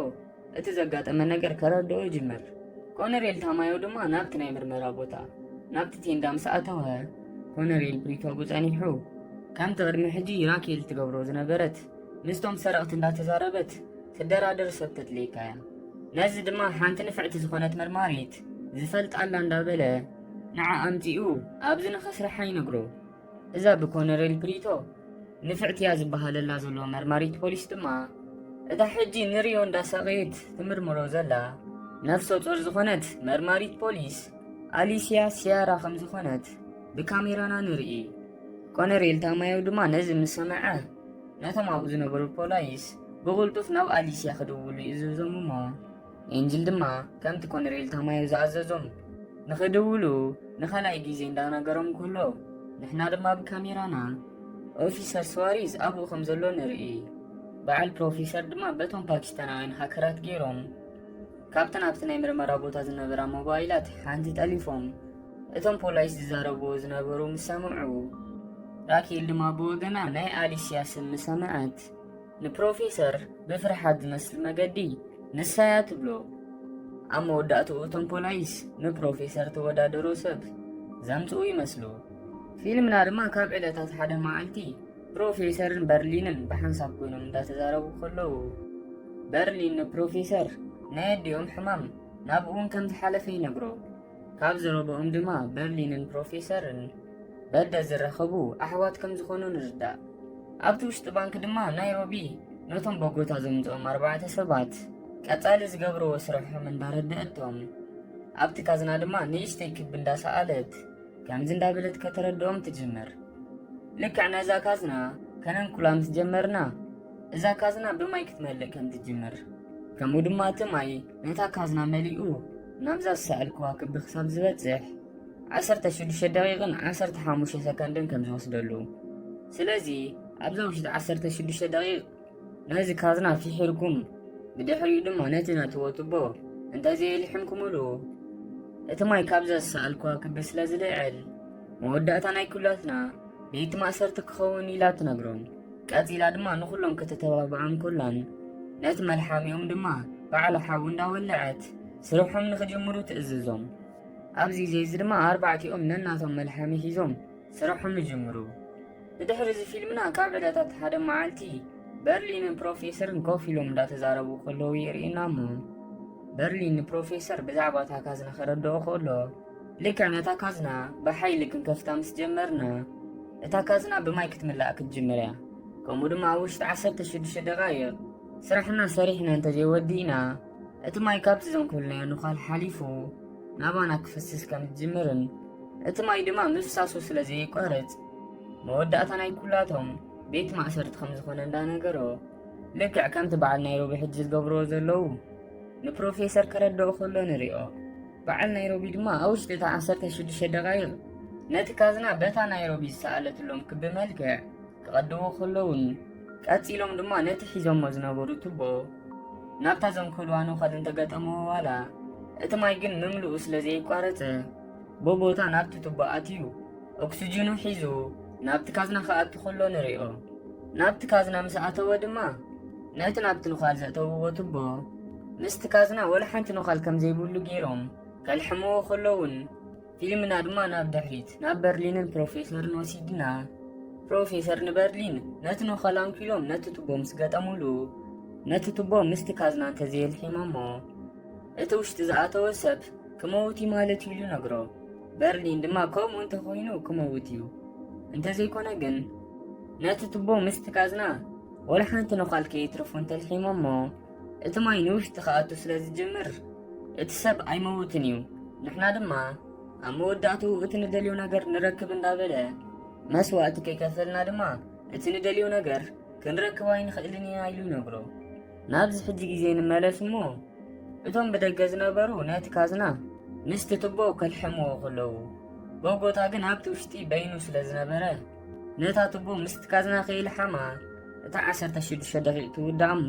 እቲ ዘጋጠመ ነገር ከረድኦ ይጅምር። ኮነሬል ታማዮ ድማ ናብቲ ናይ ምርመራ ቦታ ናብቲ ቴንዳ ምስ ኣተወ ኮነሬል ፕሪቶ ብጸኒሑ ከምቲ ቅድሚ ሕጂ ራኬል ትገብሮ ዝነበረት ምስቶም ሰረቕቲ እንዳተዛረበት ትደራደር ሰብ ተድልየካ እያ። ነዚ ድማ ሓንቲ ንፍዕቲ ዝኾነት መርማሪት ዝፈልጣላ እንዳበለ ንዓ ኣምጺኡ ኣብዚ ንኸስርሓ ይነግሮ። እዛ ብኮነሬል ፕሪቶ ንፍዕቲ እያ ዝበሃለላ ዘሎ መርማሪት ፖሊስ ድማ እታ ሕጂ ንሪዮ እንዳሳቐየት ትምርምሮ ዘላ ነፍሰ ጾር ዝኾነት መርማሪት ፖሊስ ኣሊሲያ ሲያራ ከም ዝኾነት ብካሜራና ንርኢ። ኮነሬል ታማዮ ድማ ነዚ ምስ ሰምዐ ነቶም ኣብኡ ዝነበሩ ፖላይስ ብቕልጡፍ ናብ ኣሊሲያ ክድውሉ ይእዝዞም እሞ ኤንጅል ድማ ከምቲ ኮነሬል ታማዮ ዝኣዘዞም ንኽድውሉ ንኻልኣይ ግዜ እንዳነገሮም ከሎ ንሕና ድማ ብካሜራና ኦፊሰር ስዋሪዝ ኣብኡ ከም ዘሎ ንርኢ። በዓል ፕሮፌሰር ድማ በቶም ፓኪስታናውያን ሃከራት ገይሮም ካብተን ኣብቲ ናይ ምርመራ ቦታ ዝነበራ ሞባይላት ሓንቲ ጠሊፎም እቶም ፖላይስ ዝዛረብዎ ዝነበሩ ምስ ሰምዑ ራኬል ድማ ብወገና ናይ ኣሊሲያ ስም ምስ ሰምዐት ንፕሮፌሰር ብፍርሓት ዝመስል መገዲ ንሳ እያ ትብሎ። ኣብ መወዳእትኡ እቶም ፖላይስ ንፕሮፌሰር ተወዳደሮ ሰብ ዘምጽኡ ይመስሉ። ፊልምና ድማ ካብ ዕለታት ሓደ መዓልቲ ፕሮፌሰርን በርሊንን ብሓንሳብ ኮይኖም እንዳተዛረቡ ከለዉ በርሊን ንፕሮፌሰር ናይ ኣዲኦም ሕማም ናብኡ እውን ከም ዝሓለፈ ይነግሮ። ካብ ዘረብኦም ድማ በርሊንን ፕሮፌሰርን በደ ዝራኸቡ ኣሕዋት ከም ዝኾኑ ንርዳእ። ኣብቲ ውሽጢ ባንክ ድማ ናይሮቢ ነቶም ቦጎታ ዘምጽኦም ኣርባዕተ ሰባት ቀጻሊ ዝገብርዎ ስርሖም እንዳረደአቶም ኣብቲ ካዝና ድማ ንእሽተይ ክቢ እንዳሰኣለት ከምዚ እንዳበለት ከተረድኦም ትጅምር። ልክዕ ነዛ ካዝና ከነንኩላ ምስ ጀመርና እዛ ካዝና ብማይ ክትመልእ ከም ትጅምር ከምኡ ድማ እቲ ማይ ነታ ካዝና መሊኡ ናብዛ ዝሰኣልክዋ ክቢ ክሳብ ዝበጽሕ ዓሰርተ ሽዱሽተ ደቂቕን ዓሰርተ ሓሙሽተ ሰከንድን ከም ዝወስደሉ። ስለዚ ኣብዛ ውሽጢ ዓሰርተ ሽዱሽተ ደቂቕ ነዚ ካዝና ፊሒርኩም ብድሕሪኡ ድማ ነቲ ነትዎ ቱቦ እንተዘየልሒምኩምሉ እቲ ማይ ካብዛ ዝሰኣልክዋ ክቢ ስለ ዝልዕል መወዳእታ ናይ ኩላትና ቤት ማእሰርቲ ክኸውን ኢላ ትነግሮም። ቀጺላ ድማ ንኹሎም ከተተባብዖም ኮላን ነቲ መልሓሚኦም ድማ ባዕላ ሓዊ እንዳወለዐት ስርሖም ንኽጅምሩ ትእዝዞም። ኣብዚ ግዜ እዚ ድማ ኣርባዕቲኦም ነናቶም መልሓሚ ሒዞም ስርሖም ይጅምሩ። ብድሕሪ እዚ ፊልምና ካብ ዕለታት ሓደ መዓልቲ በርሊንን ፕሮፌሰርን ኮፍ ኢሎም እንዳተዛረቡ ከለዉ የርእየና እሞ በርሊን ንፕሮፌሰር ብዛዕባ እታ ካዝና ከረድኦ ከሎ ልክዕ ነታ ካዝና ብሓይሊ ክንከፍታ ምስ ጀመርና እታ ካዝና ብማይ ክትምላእ ክትጅምር እያ። ከምኡ ድማ ኣብ ውሽጢ ዓሰርተ ሽዱሽተ ደቓይቕ ስራሕና ሰሪሕና እንተዘይወዲእና እቲ ማይ ካብቲ ዘንኮልናዮ ንዃል ሓሊፉ ናባና ክፈስስ ከም ዝጅምርን እቲ ማይ ድማ ምፍሳሱ ስለ ዘየቋርጽ መወዳእታ ናይ ኩላቶም ቤት ማእሰርቲ ከም ዝኾነ እንዳነገሮ ልክዕ ከምቲ በዓል ናይሮቢ ሕጂ ዝገብርዎ ዘለዉ ንፕሮፌሰር ከረድኦ ከሎ ንሪኦ። በዓል ናይሮቢ ድማ ኣብ ውሽጢ እታ ዓሰርተ ሽዱሽተ ደቓይቕ ነቲ ካዝና በታ ናይሮቢ ዝሰኣለትሎም ክቢ መልክዕ ክቐድዎ ከለውን ቀጺሎም ድማ ነቲ ሒዞሞ ዝነበሩ ቱቦ ናብታ ዘንኮልዋ ንዃል እንተገጠምዎ ዋላ እቲ ማይ ግን ምምልኡ ስለ ዘየቋረጸ ብቦታ ናብቲ ቱቦ ኣትዩ ኦክስጅኑ ሒዙ ናብቲ ካዝና ክኣቱ ከሎ ንሪኦ። ናብቲ ካዝና ምስ ኣተወ ድማ ነቲ ናብቲ ንዃል ዘእተውዎ ቱቦ ምስቲ ካዝና ወላ ሓንቲ ንዃል ከም ዘይብሉ ገይሮም ከልሕምዎ ከለውን ፊልምና ድማ ናብ ድሕሪት ናብ በርሊንን ፕሮፌሰርን ወሲድና ፕሮፌሰር ንበርሊን ነቲ ንዃል ኣንኪሎም ነቲ ቱቦ ምስ ገጠሙሉ ነቲ ቱቦ ምስቲ ካዝና እንተዘየልሒሞሞ እቲ ውሽጢ ዝኣተወ ሰብ ክመውት እዩ ማለት እዩ ኢሉ ነግሮ። በርሊን ድማ ከምኡ እንተኾይኑ ክመውት እዩ፣ እንተዘይኮነ ግን ነቲ ቱቦ ምስቲ ካዝና ወላ ሓንቲ ነዃል ከየትርፉ እንተልሒሞሞ እቲ ማይ ንውሽጢ ክኣቱ ስለ ዝጅምር እቲ ሰብ ኣይመውትን እዩ፣ ንሕና ድማ ኣብ መወዳእትኡ እቲ ንደልዮ ነገር ንረክብ እንዳበለ መስዋእቲ ከይከፈልና ድማ እቲ ንደልዮ ነገር ክንረክብ ኣይንኽእልን ኢና ኢሉ ይነግሮ። ናብዚ ሕጂ ግዜ ንመለስ እሞ፣ እቶም ብደገ ዝነበሩ ነቲ ካዝና ምስቲ ቱቦ ከልሕምዎ ከለዉ፣ ቦጎታ ግን ኣብቲ ውሽጢ በይኑ ስለ ዝነበረ፣ ነታ ቱቦ ምስቲ ካዝና ከይልሓማ እታ ዓሰርተ ሽዱሽተ ደቂቕ ትውዳእ እሞ፣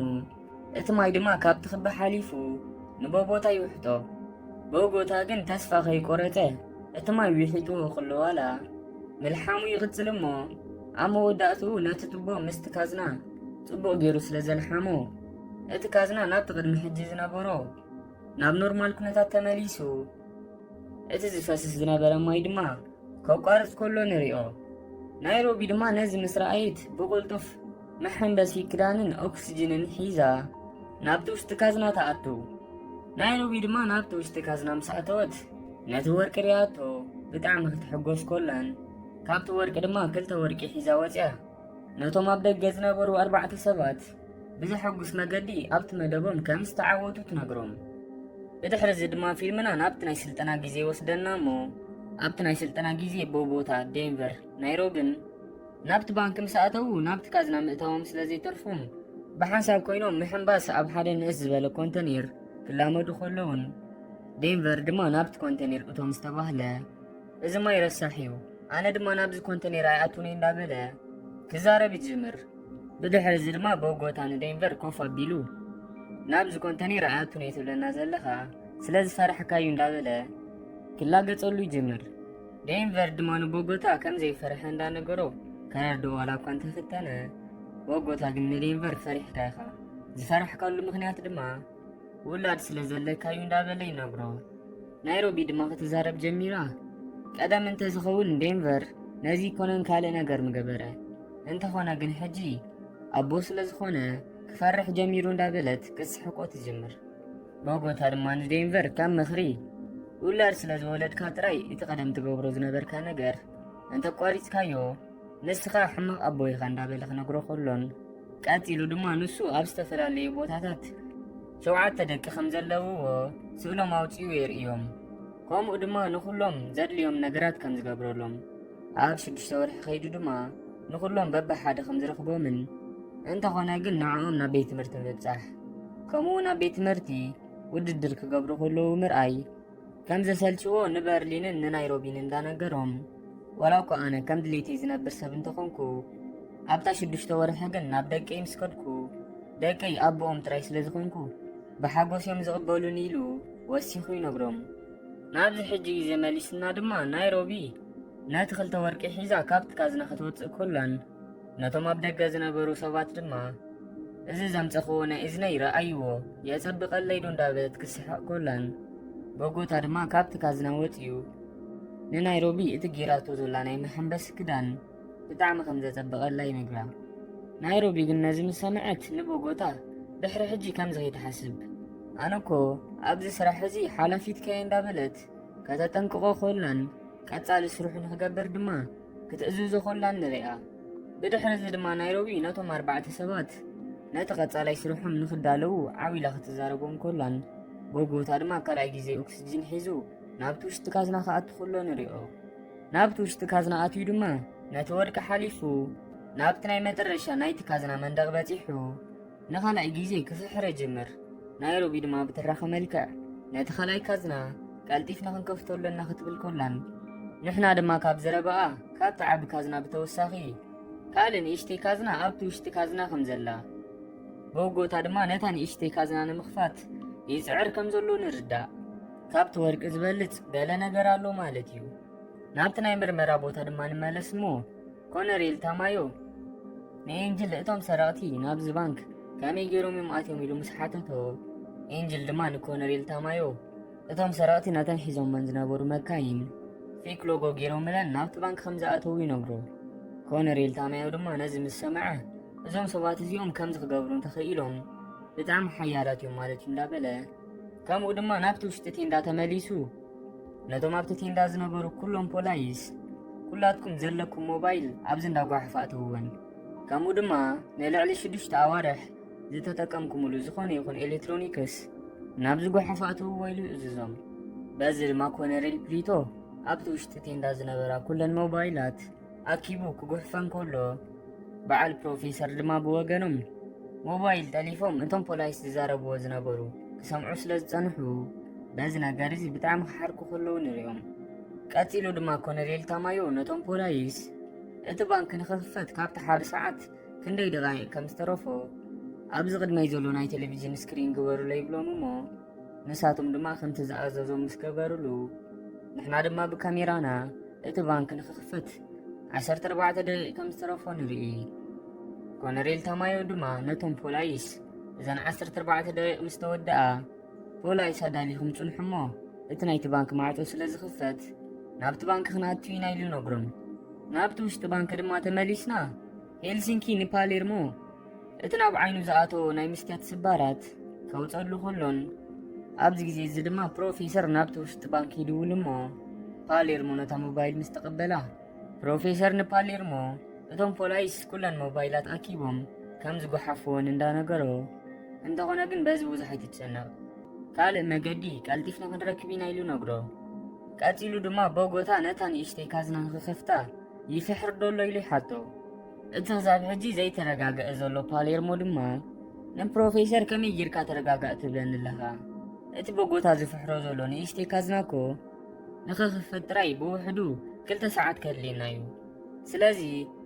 እቲ ማይ ድማ ካብቲ ክቢ ሓሊፉ ንቦጎታ ይውሕጦ። ቦጎታ ግን ተስፋ ከይቆረጸ እቲ ማይ ዊሒጥዎ ከሎ ዋላ ምልሓሙ ይቕጽል እሞ፣ ኣብ መወዳእትኡ ነቲ ቱቦ ምስቲ ካዝና ጽቡቕ ገይሩ ስለ ዘልሓሞ፣ እቲ ካዝና ናብቲ ቅድሚ ሕጂ ዝነበሮ ናብ ኖርማል ኩነታት ተመሊሱ፣ እቲ ዝፈስስ ዝነበረ ማይ ድማ ከቋርጽ ከሎ ንሪኦ። ናይሮቢ ድማ ነዚ ምስ ረኣየት ብቕልጡፍ መሐንበሲ ክዳንን ኦክስጅንን ሒዛ ናብቲ ውሽጢ ካዝና ትኣቱ። ናይሮቢ ድማ ናብቲ ውሽጢ ካዝና ምስ ኣተወት ነቲ ወርቂ ሪኣቶ ብጣዕሚ ክትሕጎስ ከላን ካብቲ ወርቂ ድማ ክልተ ወርቂ ሒዛ ወፅያ። ነቶም ኣብ ደገ ዝነበሩ ኣርባዕተ ሰባት ብዘሐጉስ መገዲ ኣብቲ መደቦም ከም ዝተዓወቱ ትነግሮም። ብድሕሪ እዚ ድማ ፊልምና ናብቲ ናይ ስልጠና ግዜ ይወስደና እሞ፣ ኣብቲ ናይ ስልጠና ግዜ ቦጎታ፣ ዴንቨር፣ ናይሮብን ናብቲ ባንክ ምስ ኣተዉ ናብቲ ካዝና ምእታዎም ስለ ዘይተርፎም፣ ብሓንሳብ ኮይኖም ምሕንባስ ኣብ ሓደ ንእስ ዝበለ ኮንተኔር ክላመዱ ከለውን፣ ዴንቨር ድማ ናብቲ ኮንተኔር እቶም ዝተባህለ፣ "እዚ ማይ ረሳሕ እዩ፣ ኣነ ድማ ናብዚ ኮንተኔር ኣይኣቱን እየ" እንዳበለ ክዛረብ ይጅምር። ብድሕሪ እዚ ድማ ቦጎታ ንዴንቨር ኮፍ ኣቢሉ፣ "ናብዚ ኮንተኔር ኣይኣቱን እየ ትብለና ዘለኻ፣ ስለ ዝፈራሕካ እዩ" እንዳበለ ክላገጸሉ ይጅምር። ዴንቨር ድማ ንቦጎታ ከም ዘይፈርሐ እንዳነገሮ ከረድኦ ዋላ እኳ እንተፈተነ፣ ቦጎታ ግን ንዴንቨር "ፈሪሕካ ኢኻ፣ ዝፈራሕካሉ ምኽንያት ድማ ውላድ ስለ ዘለካ እዩ" እንዳበለ ይነግሮ። ናይሮቢ ድማ ክትዛረብ ጀሚራ። "ቀደም እንተዝኸውን ዴንቨር ነዚ ይኮነን ካልእ ነገር ምገበረ፣ እንተኾነ ግን ሕጂ ኣቦ ስለ ዝኾነ ክፈርሕ ጀሚሩ" እንዳበለት ክትስሕቆ ትጅምር። ቦጎታ ድማ ንዴንቨር ከም ምኽሪ፣ "ውላድ ስለ ዝወለድካ ጥራይ እቲ ቀደም ትገብሮ ዝነበርካ ነገር እንተቋሪጽካዮ፣ ንስኻ ሕማቕ ኣቦ ኢኻ" እንዳበለ ክነግሮ ከሎን፣ ቀጺሉ ድማ ንሱ ኣብ ዝተፈላለዩ ቦታታት ሸውዓተ ደቂ ከም ዘለውዎ ስእሎም ኣውጺኡ የርእዮም። ከምኡ ድማ ንኹሎም ዘድልዮም ነገራት ከም ዝገብረሎም፣ ኣብ ሽዱሽተ ወርሒ ከይዱ ድማ ንኹሎም በብሓደ ከም ዝረኽቦምን፣ እንተኾነ ግን ንዕኦም ናብ ቤት ትምህርቲ ምብጻሕ፣ ከምኡ እውን ኣብ ቤት ትምህርቲ ውድድር ክገብሩ ከለዉ ምርኣይ ከም ዘሰልችዎ ንበርሊንን ንናይሮቢን እንዳነገሮም፣ ዋላ እኳ ኣነ ከም ድሌተይ ዝነብር ሰብ እንተኾንኩ፣ ኣብታ ሽዱሽተ ወርሒ ግን ናብ ደቀይ ምስ ከድኩ፣ ደቀይ ኣቦኦም ጥራይ ስለ ዝኾንኩ፣ ብሓጎስ እዮም ዝቕበሉኒ ኢሉ ወሲኹ ይነግሮም። ናብዚ ሕጂ ግዜ መሊስና ድማ ናይሮቢ ነቲ ክልተ ወርቂ ሒዛ ካብቲ ካዝና ክትወጽእ ኮላን፣ ነቶም ኣብ ደገ ዝነበሩ ሰባት ድማ፣ "እዚ ዘምጸኽዎ ናይ እዝነይ ረኣይዎ፣ የጸብቐለይ ዶ?" እንዳበለት ክስሕቕ ኮላን፣ ቦጎታ ድማ ካብቲ ካዝና ወጺኡ ንናይሮቢ እቲ ጌራቶ ዘላ ናይ መሐንበሲ ክዳን ብጣዕሚ ከም ዘጸብቐላ ይነግራ። ናይሮቢ ግን ነዚ ምስ ሰምዐት ንቦጎታ ድሕሪ ሕጂ ከምዚ ከይትሓስብ፣ "ኣነ እኮ ኣብዚ ስራሕ እዚ ሓላፊትካ እየ" እንዳበለት ከተጠንቅቖ ኮላን፣ ቀጻሊ ስርሑ ንክገብር ድማ ክትእዝዞ ኮላን ንሪኣ። ብድሕሪ እዚ ድማ ናይሮቢ ነቶም ኣርባዕተ ሰባት ነቲ ቀጻላይ ስርሖም ንክዳለዉ ዓው ኢላ ክትዛረቦም ኮላን፣ ቦጎታ ድማ ካልኣይ ግዜ ኦክስጅን ሒዙ ናብቲ ውሽጢ ካዝና ክኣቱ ከሎ ንሪኦ። ናብቲ ውሽጢ ካዝና ኣትዩ ድማ ነቲ ወርቂ ሓሊፉ ናብቲ ናይ መጨረሻ ናይቲ ካዝና መንደቕ በጺሑ፣ ንኻልኣይ ግዜ ክፍሕር ይጅምር። ናይሮቢ ድማ ብትራኸ መልክዕ ነቲ ካልኣይ ካዝና ቀልጢፍና ክንከፍቶ ኣለና ክትብል ኮላን፣ ንሕና ድማ ካብ ዘረባኣ ካብቲ ዓቢ ካዝና ብተወሳኺ ካልእ ንእሽተይ ካዝና ኣብቲ ውሽጢ ካዝና ከም ዘላ፣ ቦጎታ ድማ ነታ ንእሽተይ ካዝና ንምኽፋት ይጽዕር ከም ዘሎ ንርዳእ። ካብቲ ወርቂ ዝበልጽ ገለ ነገር ኣሎ ማለት እዩ። ናብቲ ናይ ምርመራ ቦታ ድማ ንመለስ እሞ፣ ኮነሬል ታማዮ ንኤንጅል፣ "እቶም ሰረቕቲ ናብዚ ባንክ ከመይ ገይሮም እዮም ኣትዮም?" ኢሉ ምስ ሓተቶ፣ ኤንጅል ድማ ንኮነሬል ታማዮ፣ "እቶም ሰረቕቲ ነተን ሒዞመን ዝነበሩ መካይን ፌክ ሎጎ ገይሮምለን ናብቲ ባንክ ከም ዝኣተዉ ይነግሮ።" ኮነሬል ታማዮ ድማ ነዚ ምስ ሰምዐ፣ "እዞም ሰባት እዚኦም ከምዚ ክገብሩ እንተኽኢሎም ብጣዕሚ ሓያላት እዮም ማለት እዩ" እንዳበለ፣ ከምኡ ድማ ናብቲ ውሽጢ ቴንዳ ተመሊሱ፣ ነቶም ኣብቲ ቴንዳ ዝነበሩ ኩሎም ፖላይስ፣ "ኩላትኩም ዘለኩም ሞባይል ኣብዚ እንዳጓሓፋ እተውወን፣ ከምኡ ድማ ንልዕሊ ሽዱሽተ ኣዋርሕ ዝተጠቀምኩምሉ ዝኾነ ይኹን ኤሌክትሮኒክስ ናብዚ ጓሓፋ እተውዎ" ኢሉ እዝዞም። በዚ ድማ ኮነሬል ፕሊቶ ኣብቲ ውሽጢ ቴንዳ ዝነበራ ኩለን ሞባይላት ኣኪቡ ክጉሕፈን ከሎ፣ በዓል ፕሮፌሰር ድማ ብወገኖም ሞባይል ጠሊፎም እቶም ፖላይስ ዝዛረብዎ ዝነበሩ ክሰምዑ ስለ ዝጸንሑ፣ በዚ ነገር እዚ ብጣዕሚ ክሓርኩ ከለዉ ንሪኦም። ቀጺሉ ድማ ኮነሬል ታማዮ ነቶም ፖላይስ እቲ ባንክ ንኽኽፈት ካብቲ ሓደ ሰዓት ክንደይ ደቓይቕ ከም ዝተረፎ ኣብዚ ቅድመይ ዘሎ ናይ ቴሌቪዥን ስክሪን ግበሩለይ ይብሎም እሞ ንሳቶም ድማ ከምቲ ዝኣዘዞም ምስ ገበሩሉ ንሕና ድማ ብካሜራና እቲ ባንክ ንኽኽፈት ዓሰርተ ኣርባዕተ ደቂቕ ከም ዝተረፎ ንርኢ። ኮነሬል ታማዮ ድማ ነቶም ፖላይስ እዘን ዓሰርተ ኣርባዕተ ደቂቕ ምስ ተወድኣ ፖላይስ ኣዳሊኹም ጽንሑ እሞ እቲ ናይቲ ባንክ ማዕጾ ስለ ዝኽፈት ናብቲ ባንክ ክንኣቱ ኢና ኢሉ ነግሮም። ናብቲ ውሽጢ ባንክ ድማ ተመሊስና ሄልሲንኪ ንፓሌርሞ እቲ ናብ ዓይኑ ዝኣተዎ ናይ መስትያት ስባራት ከውጸሉ ከሎን ኣብዚ ግዜ እዚ ድማ ፕሮፌሰር ናብቲ ውሽጢ ባንክ ይድውል እሞ ፓሌርሞ ነታ ሞባይል ምስ ተቐበላ ፕሮፌሰር ንፓሌርሞ እቶም ፖላይስ ኩለን ሞባይላት ኣኪቦም ከም ዝጎሓፍዎን እንዳነገሮ እንተኾነ ግን በዚ ብዙሕ ኣይትጨነቕ፣ ካልእ መገዲ ቀልጢፍና ክንረክብ ኢና ኢሉ ነግሮ። ቀጺሉ ድማ ቦጎታ ነታ ንእሽተይ ካዝና ንኽኸፍታ ይፍሕር ዶ ኣሎ ኢሉ ይሓቶ። እቲ ክሳብ ሕጂ ዘይተረጋገአ ዘሎ ፓሌርሞ ድማ ንፕሮፌሰር ከመይ ጌርካ ተረጋጋእ ትብለኒ ኣለኻ? እቲ ቦጎታ ዝፍሕሮ ዘሎ ንእሽተይ ካዝና እኮ ንኽኽፈት ጥራይ ብውሕዱ ክልተ ሰዓት ከድልየና እዩ። ስለዚ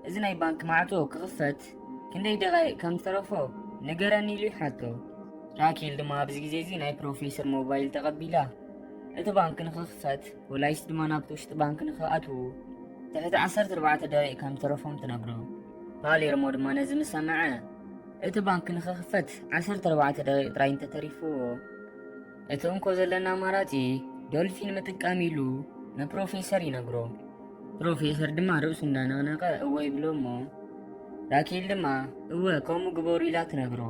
እዚ ናይ ባንክ ማዕጾ ክኽፈት ክንደይ ደቓይቕ ከም ዝተረፎ ንገረኒ ኢሉ ይሓቶ። ራኬል ድማ ኣብዚ ግዜ እዚ ናይ ፕሮፌሰር ሞባይል ተቐቢላ እቲ ባንክ ንኽኽፈት ፖላይስ ድማ ናብቲ ውሽጢ ባንክ ንኽኣትዉ ትሕቲ ዓሰርተ ኣርባዕተ ደቂቕ ከም ዝተረፎም ትነግሮ። ፓሌርሞ ድማ ነዚ ምስ ሰምዐ እቲ ባንክ ንኽኽፈት ዓሰርተ ኣርባዕተ ደቂቕ ጥራይ እንተተሪፍዎ እቲ እንኮ ዘለና ኣማራጺ ዶልፊን ምጥቃም ኢሉ ንፕሮፌሰር ይነግሮ። ፕሮፌሰር ድማ ርእሱ እንዳነቕነቐ እወ ይብሎ እሞ ራኬል ድማ እወ ከምኡ ግበሩ ኢላ ትነግሮ።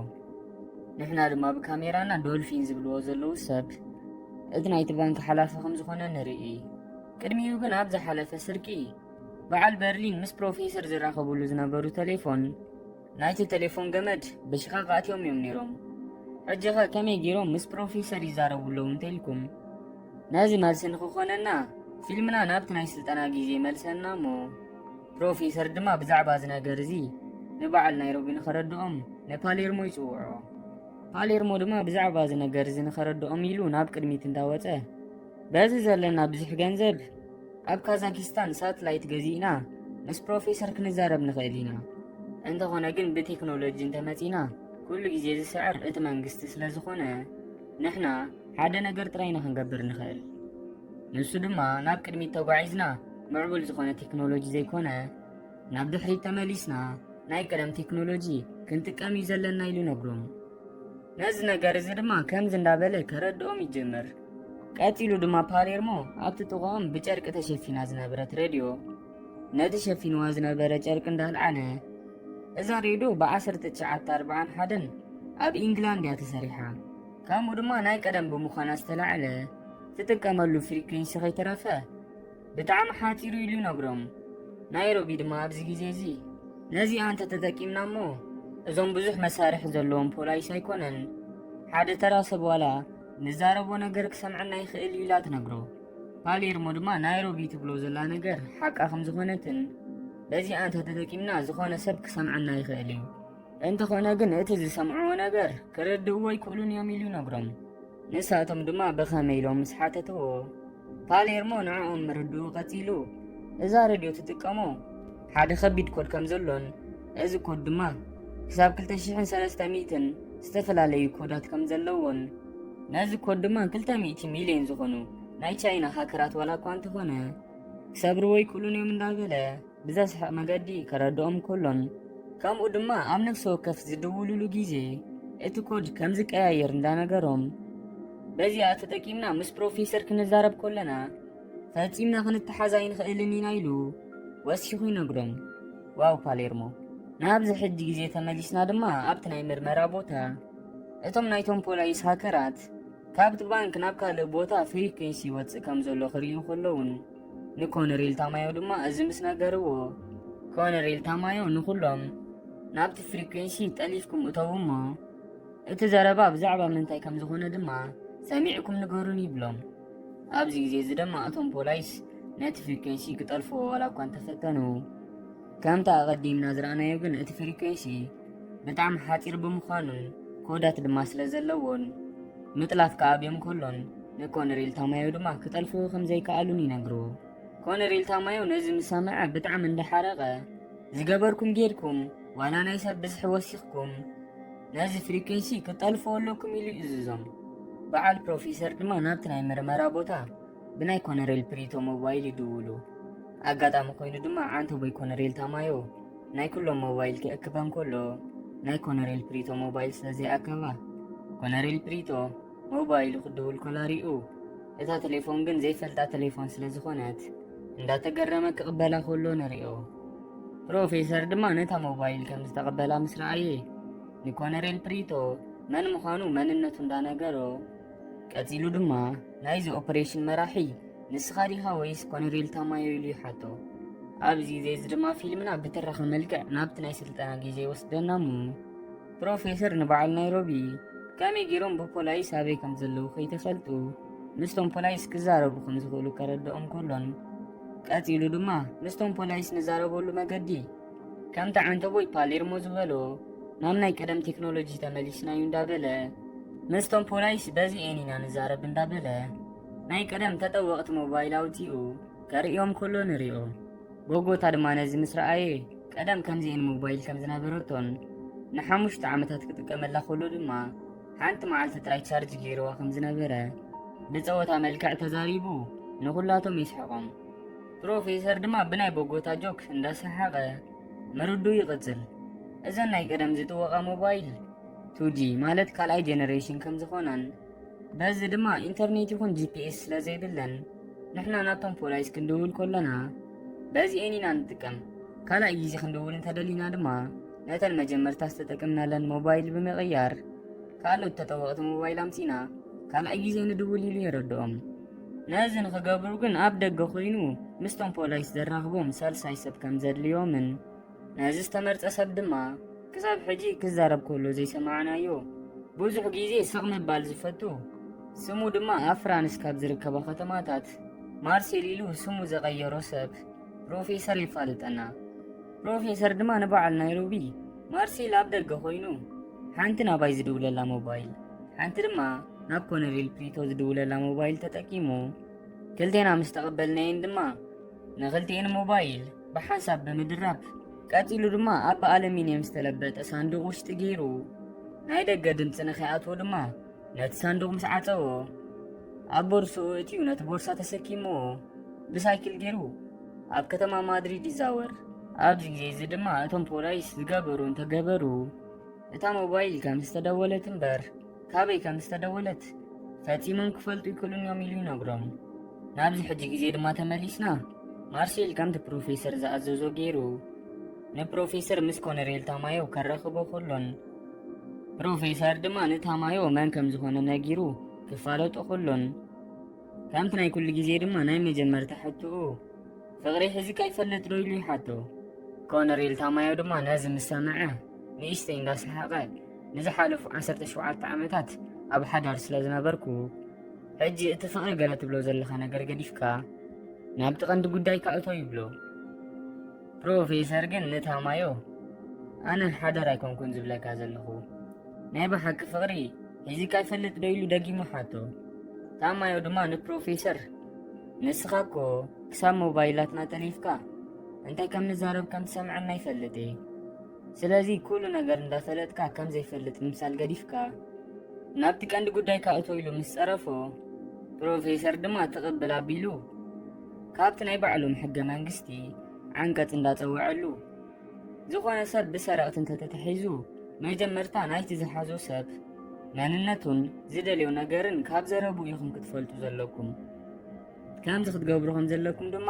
ንሕና ድማ ብካሜራና ዶልፊን ዝብልዎ ዘለዉ ሰብ እቲ ናይቲ ባንክ ሓላፊ ከም ዝኾነ ንርኢ። ቅድሚኡ ግን ኣብ ዝሓለፈ ስርቂ በዓል በርሊን ምስ ፕሮፌሰር ዝራኸብሉ ዝነበሩ ቴሌፎን ናይቲ ቴሌፎን ገመድ ብሽቓቕ ኣትዮም እዮም ነይሮም። ሕጂኸ ከመይ ገይሮም ምስ ፕሮፌሰር ይዛረቡ ኣለዉ እንተኢልኩም ነዚ መልሲ ንኽኾነና ፊልምና ናብቲ ናይ ስልጠና ግዜ ይመልሰና እሞ ፕሮፌሰር ድማ ብዛዕባ እዚ ነገር እዚ ንበዓል ናይሮቢ ንኸረድኦም ንፓሌርሞ ይጽውዖ። ፓሌርሞ ድማ ብዛዕባ እዚ ነገር እዚ ንኸረድኦም ኢሉ ናብ ቅድሚት እንዳወጸ በዚ ዘለና ብዙሕ ገንዘብ ኣብ ካዛኪስታን ሳትላይት ገዚእና ምስ ፕሮፌሰር ክንዛረብ ንኽእል ኢና። እንተኾነ ግን ብቴክኖሎጂ እንተመጺና ኩሉ ግዜ ዝስዕር እቲ መንግስቲ ስለ ዝኾነ ንሕና ሓደ ነገር ጥራይ ኢና ክንገብር ንኽእል። ንሱ ድማ ናብ ቅድሚት ተጓዒዝና ምዕቡል ዝኾነ ቴክኖሎጂ ዘይኮነ ናብ ድሕሪት ተመሊስና ናይ ቀደም ቴክኖሎጂ ክንጥቀም እዩ ዘለና ኢሉ ነግሮም። ነዚ ነገር እዚ ድማ ከምዚ እንዳበለ ከረድኦም ይጀምር። ቀጺሉ ድማ ፓሌርሞ ኣብቲ ጥቕኦም ብጨርቂ ተሸፊና ዝነበረት ሬድዮ ነቲ ሸፊንዋ ዝነበረ ጨርቂ እንዳልዓለ እዛ ሬድዮ ብ ዓሰርተ ትሽዓተ ኣርብዓን ሓደን ኣብ ኢንግላንድ እያ ተሰሪሓ። ከምኡ ድማ ናይ ቀደም ብምዃና ዝተላዕለ ትጥቀመሉ ፍሪኩንሲ ከይተረፈ ብጣዕሚ ሓጺሩ ኢሉ ይነግሮም። ናይሮቢ ድማ ኣብዚ ግዜ እዚ ነዚኣ እንተተጠቂምና እሞ እዞም ብዙሕ መሳርሒ ዘለዎም ፖላይስ ኣይኮነን ሓደ ተራ ሰብ ዋላ ንዛረቦ ነገር ክሰምዐና ይኽእል እዩ ኢላ ትነግሮ። ፓሌርሞ ድማ ናይሮቢ ትብሎ ዘላ ነገር ሓቃ ከም ዝኾነትን በዚኣ እንተተጠቂምና ዝኾነ ሰብ ክሰምዐና ይኽእል እዩ። እንተኾነ ግን እቲ ዝሰምዕዎ ነገር ክርድእዎ ኣይክእሉን እዮም ኢሉ ይነግሮም። ንሳቶም ድማ ብኸመይ ኢሎም ምስ ሓተትዎ ፓሌርሞ ንዕኦም ምርድኡ ቀጺሉ እዛ ረድዮ ትጥቀሞ ሓደ ከቢድ ኮድ ከም ዘሎን እዚ ኮድ ድማ ክሳብ ክልተ ሽሕን ሰለስተ ሚእትን ዝተፈላለዩ ኮዳት ከም ዘለዎን ነዚ ኮድ ድማ ክልተ ሚእቲ ሚልዮን ዝኾኑ ናይ ቻይና ሃከራት ዋላ እኳ እንተኾነ ክሰብርዎ ኣይክእሉን እዮም እንዳበለ ብዘስሕቕ መገዲ ከረድኦም ከሎን ከምኡ ድማ ኣብ ነፍሲ ወከፍ ዝድውሉሉ ግዜ እቲ ኮድ ከም ዝቀያየር እንዳነገሮም በዚኣ ተጠቂምና ምስ ፕሮፌሰር ክንዛረብ ከለና ፈጺምና ክንተሓዝ ኣይንኽእልን ኢና ኢሉ ወሲኹ ይነግሮም። ዋው ፓሌርሞ። ናብዚ ሕጂ ግዜ ተመሊስና ድማ ኣብቲ ናይ ምርመራ ቦታ እቶም ናይቶም ፖላይስ ሃከራት ካብቲ ባንክ ናብ ካልእ ቦታ ፍሪኩንሲ ይወጽእ ከም ዘሎ ክርእዩ ከለውን ንኮነሬል ታማዮ ድማ እዚ ምስ ነገርዎ ኮነሬል ታማዮ ንኹሎም ናብቲ ፍሪኩንሲ ጠሊፍኩም እተው እሞ እቲ ዘረባ ብዛዕባ ምንታይ ከም ዝኾነ ድማ ሰሚዕኩም ንገሩን ይብሎም። ኣብዚ ግዜ እዚ ድማ እቶም ፖላይስ ነቲ ፍሪኩንሲ ክጠልፍዎ ዋላ እኳ እንተፈተኑ ከምቲ ኣቐዲምና ዝረኣናዮ ግን እቲ ፍሪኩንሲ ብጣዕሚ ሓፂር ብምዃኑን ኮዳት ድማ ስለ ዘለዎን ምጥላፍ ክኣብዮም ከሎን ንኮነሬል ታማዮ ድማ ክጠልፍዎ ከም ዘይከኣሉን ይነግርዎ። ኮነሬል ታማዮ ነዚ ምስ ሰምዐ ብጣዕሚ እንዳሓረቐ፣ ዝገበርኩም ጌርኩም ዋላ ናይ ሰብ ብዝሒ ወሲኽኩም ነዚ ፍሪኩንሲ ክትጠልፍዎ ኣለኩም ኢሉ ይእዝዞም። በዓል ፕሮፌሰር ድማ ናብቲ ናይ ምርመራ ቦታ ብናይ ኮነሬል ፕሪቶ ሞባይል ይድውሉ። ኣጋጣሚ ኮይኑ ድማ ዓንተቦይ ኮነሬል ታማዮ ናይ ኩሎም ሞባይል ክእክበን ከሎ ናይ ኮነሬል ፕሪቶ ሞባይል ስለ ዘይኣከባ ኮነሬል ፕሪቶ ሞባይሉ ክድውል ከላ ሪኡ እታ ቴሌፎን ግን ዘይፈልጣ ቴሌፎን ስለ ዝኾነት እንዳተገረመ ክቕበላ ከሎ ንሪኦ። ፕሮፌሰር ድማ ነታ ሞባይል ከም ዝተቐበላ ምስ ረኣየ ንኮነሬል ፕሪቶ መን ምዃኑ መንነቱ እንዳነገሮ ቀጺሉ ድማ ናይዚ ኦፐሬሽን መራሒ ንስኻ ዲኻ ወይስ ኮነሬል ታማዮ ኢሉ ይሓቶ። ኣብዚ ዜዚ ድማ ፊልምና ብትረኻ መልክዕ ናብቲ ናይ ስልጠና ግዜ ይወስደና እሞ ፕሮፌሰር ንበዓል ናይሮቢ ከመይ ገይሮም ብፖላይስ ኣበይ ከም ዘለዉ ከይተፈልጡ ምስቶም ፖላይስ ክዛረቡ ከም ዝኽእሉ ከረድኦም ከሎን ቀጺሉ ድማ ምስቶም ፖላይስ ንዛረበሉ መገዲ ከምቲ ዓንተቦይ ፓሌርሞ ዝበሎ ናብ ናይ ቀደም ቴክኖሎጂ ተመሊስና እዩ እንዳበለ ምስቶም ፖላይስ በዚ ኤን ኢና ንዛረብ እንዳበለ ናይ ቀደም ተጠወቕቲ ሞባይል ኣውፂኡ ከርእዮም ከሎ ንሪኦ። ቦጎታ ድማ ነዚ ምስ ረኣየ ቀደም ከምዚኤን ሞባይል ከም ዝነበረቶን ንሓሙሽተ ዓመታት ክጥቀመላ ከሎ ድማ ሓንቲ መዓልቲ ጥራይ ቻርጅ ገይርዋ ከም ዝነበረ ብፀወታ መልክዕ ተዛሪቡ ንኹላቶም የስሕቖም። ፕሮፌሰር ድማ ብናይ ቦጎታ ጆክ እንዳሰሓቐ ምርዱ ይቕጽል። እዘን ናይ ቀደም ዝጥወቓ ሞባይል ቱ ጂ ማለት ካልኣይ ጀነሬሽን ከም ዝኾናን በዚ ድማ ኢንተርኔት ይኹን ጂ ፒ ኤስ ስለ ዘይብለን ንሕና ናብቶም ፖላይስ ክንድውል ከሎና በዚኤን ኢና ንጥቀም። ካልኣይ ግዜ ክንድውል እንተደሊና ድማ ነተን መጀመርታ ዝተጠቀምናለን ሞባይል ብምቕያር ካልኦት ተጠወቕቲ ሞባይል ኣምጺና ካልኣይ ግዜ ንድውል ኢሉ የረድኦም። ነዚ ንኽገብሩ ግን ኣብ ደገ ኮይኑ ምስቶም ፖላይስ ዘራኽቦም ሳልሳይ ሰብ ከም ዘድልዮምን ነዚ ዝተመርጸ ሰብ ድማ ክሳብ ሕጂ ክዛረብ ከሎ ዘይሰማዕናዮ ብዙሕ ግዜ ስቕ ምባል ዝፈቱ ስሙ ድማ ኣብ ፍራንስ ካብ ዝርከባ ከተማታት ማርሴል ኢሉ ስሙ ዘቐየሮ ሰብ ፕሮፌሰር የፋልጠና። ፕሮፌሰር ድማ ንበዓል ናይሮቢ ማርሴል ኣብ ደገ ኮይኑ ሓንቲ ናባይ ዝድውለላ ሞባይል ሓንቲ ድማ ናብ ኮነሬል ፕሪቶ ዝድውለላ ሞባይል ተጠቂሙ ክልቴና ምስ ተቐበልናየን ድማ ንኽልቲኤን ሞባይል ብሓንሳብ ብምድራብ ቀጺሉ ድማ ኣብ ኣለሚንየም ዝተለበጠ ሳንዱቕ ውሽጢ ገይሩ ናይ ደገ ድምፂ ንኸይኣትዎ ድማ ነቲ ሳንዱቕ ምስ ዓጸዎ ኣብ ቦርስኡ እትዩ ነቲ ቦርሳ ተሰኪምዎ ብሳይክል ገይሩ ኣብ ከተማ ማድሪድ ይዛወር። ኣብዚ ግዜ እዚ ድማ እቶም ፖላይስ ዝገበሩ እንተገበሩ እታ ሞባይል ከም ዝተደወለት እምበር ካበይ ከም ዝተደወለት ፈጺሞም ክፈልጡ ይክእሉን እዮም ኢሉ ይነግሮም። ናብዚ ሕጂ ግዜ ድማ ተመሊስና ማርሴል ከምቲ ፕሮፌሰር ዝኣዘዞ ገይሩ ንፕሮፌሰር ምስ ኮነሬል ታማዮ ከራኽቦ ከሎን ፕሮፌሰር ድማ ንታማዮ መን ከም ዝኾነ ነጊሩ ክፋለጦ ከሎን ከምቲ ናይ ኩሉ ግዜ ድማ ናይ መጀመርታ ሕትኡ ፍቕሪ ሒዝካ ይፈልጥ ዶ ኢሉ ይሓቶ። ኮነሬል ታማዮ ድማ ነዚ ምስ ሰምዐ ንእሽተይ እንዳሰሓቐ ንዝሓለፉ ዓሰርተ ሸውዓተ ዓመታት ኣብ ሓዳር ስለ ዝነበርኩ ሕጂ እቲ ፍቕሪ ገለ ትብሎ ዘለኻ ነገር ገዲፍካ ናብቲ ቀንዲ ጉዳይካ እቶ ይብሎ። ፕሮፌሰር ግን ንታማዮ ኣነ ሓዳር ኣይኮንኩን ዝብለካ ዘለኹ ናይ ብሓቂ ፍቕሪ ሒዝካ ይፈልጥ ዶ ኢሉ ደጊሙ ሓቶ። ታማዮ ድማ ንፕሮፌሰር ንስኻ እኮ ክሳብ ሞባይላትና ጠሊፍካ እንታይ ከም ንዛረብ ከም ትሰምዐና ይፈልጥ እየ። ስለዚ ኩሉ ነገር እንዳፈለጥካ ከም ዘይፈልጥ ምምሳል ገዲፍካ ናብቲ ቀንዲ ጉዳይካ እቶ ኢሉ ምስ ጸረፎ ፕሮፌሰር ድማ ትቕብል ኣቢሉ ካብቲ ናይ ባዕሎም ሕገ መንግስቲ ዓንቀጽ እንዳጸወዐሉ ዝኾነ ሰብ ብሰረቕቲ እንተተተሒዙ መጀመርታ ናይቲ ዝሓዞ ሰብ መንነቱን ዝደልዮ ነገርን ካብ ዘረቡ ኢኹም ክትፈልጡ ዘለኩም። ከምዚ ክትገብሩ ከም ዘለኩም ድማ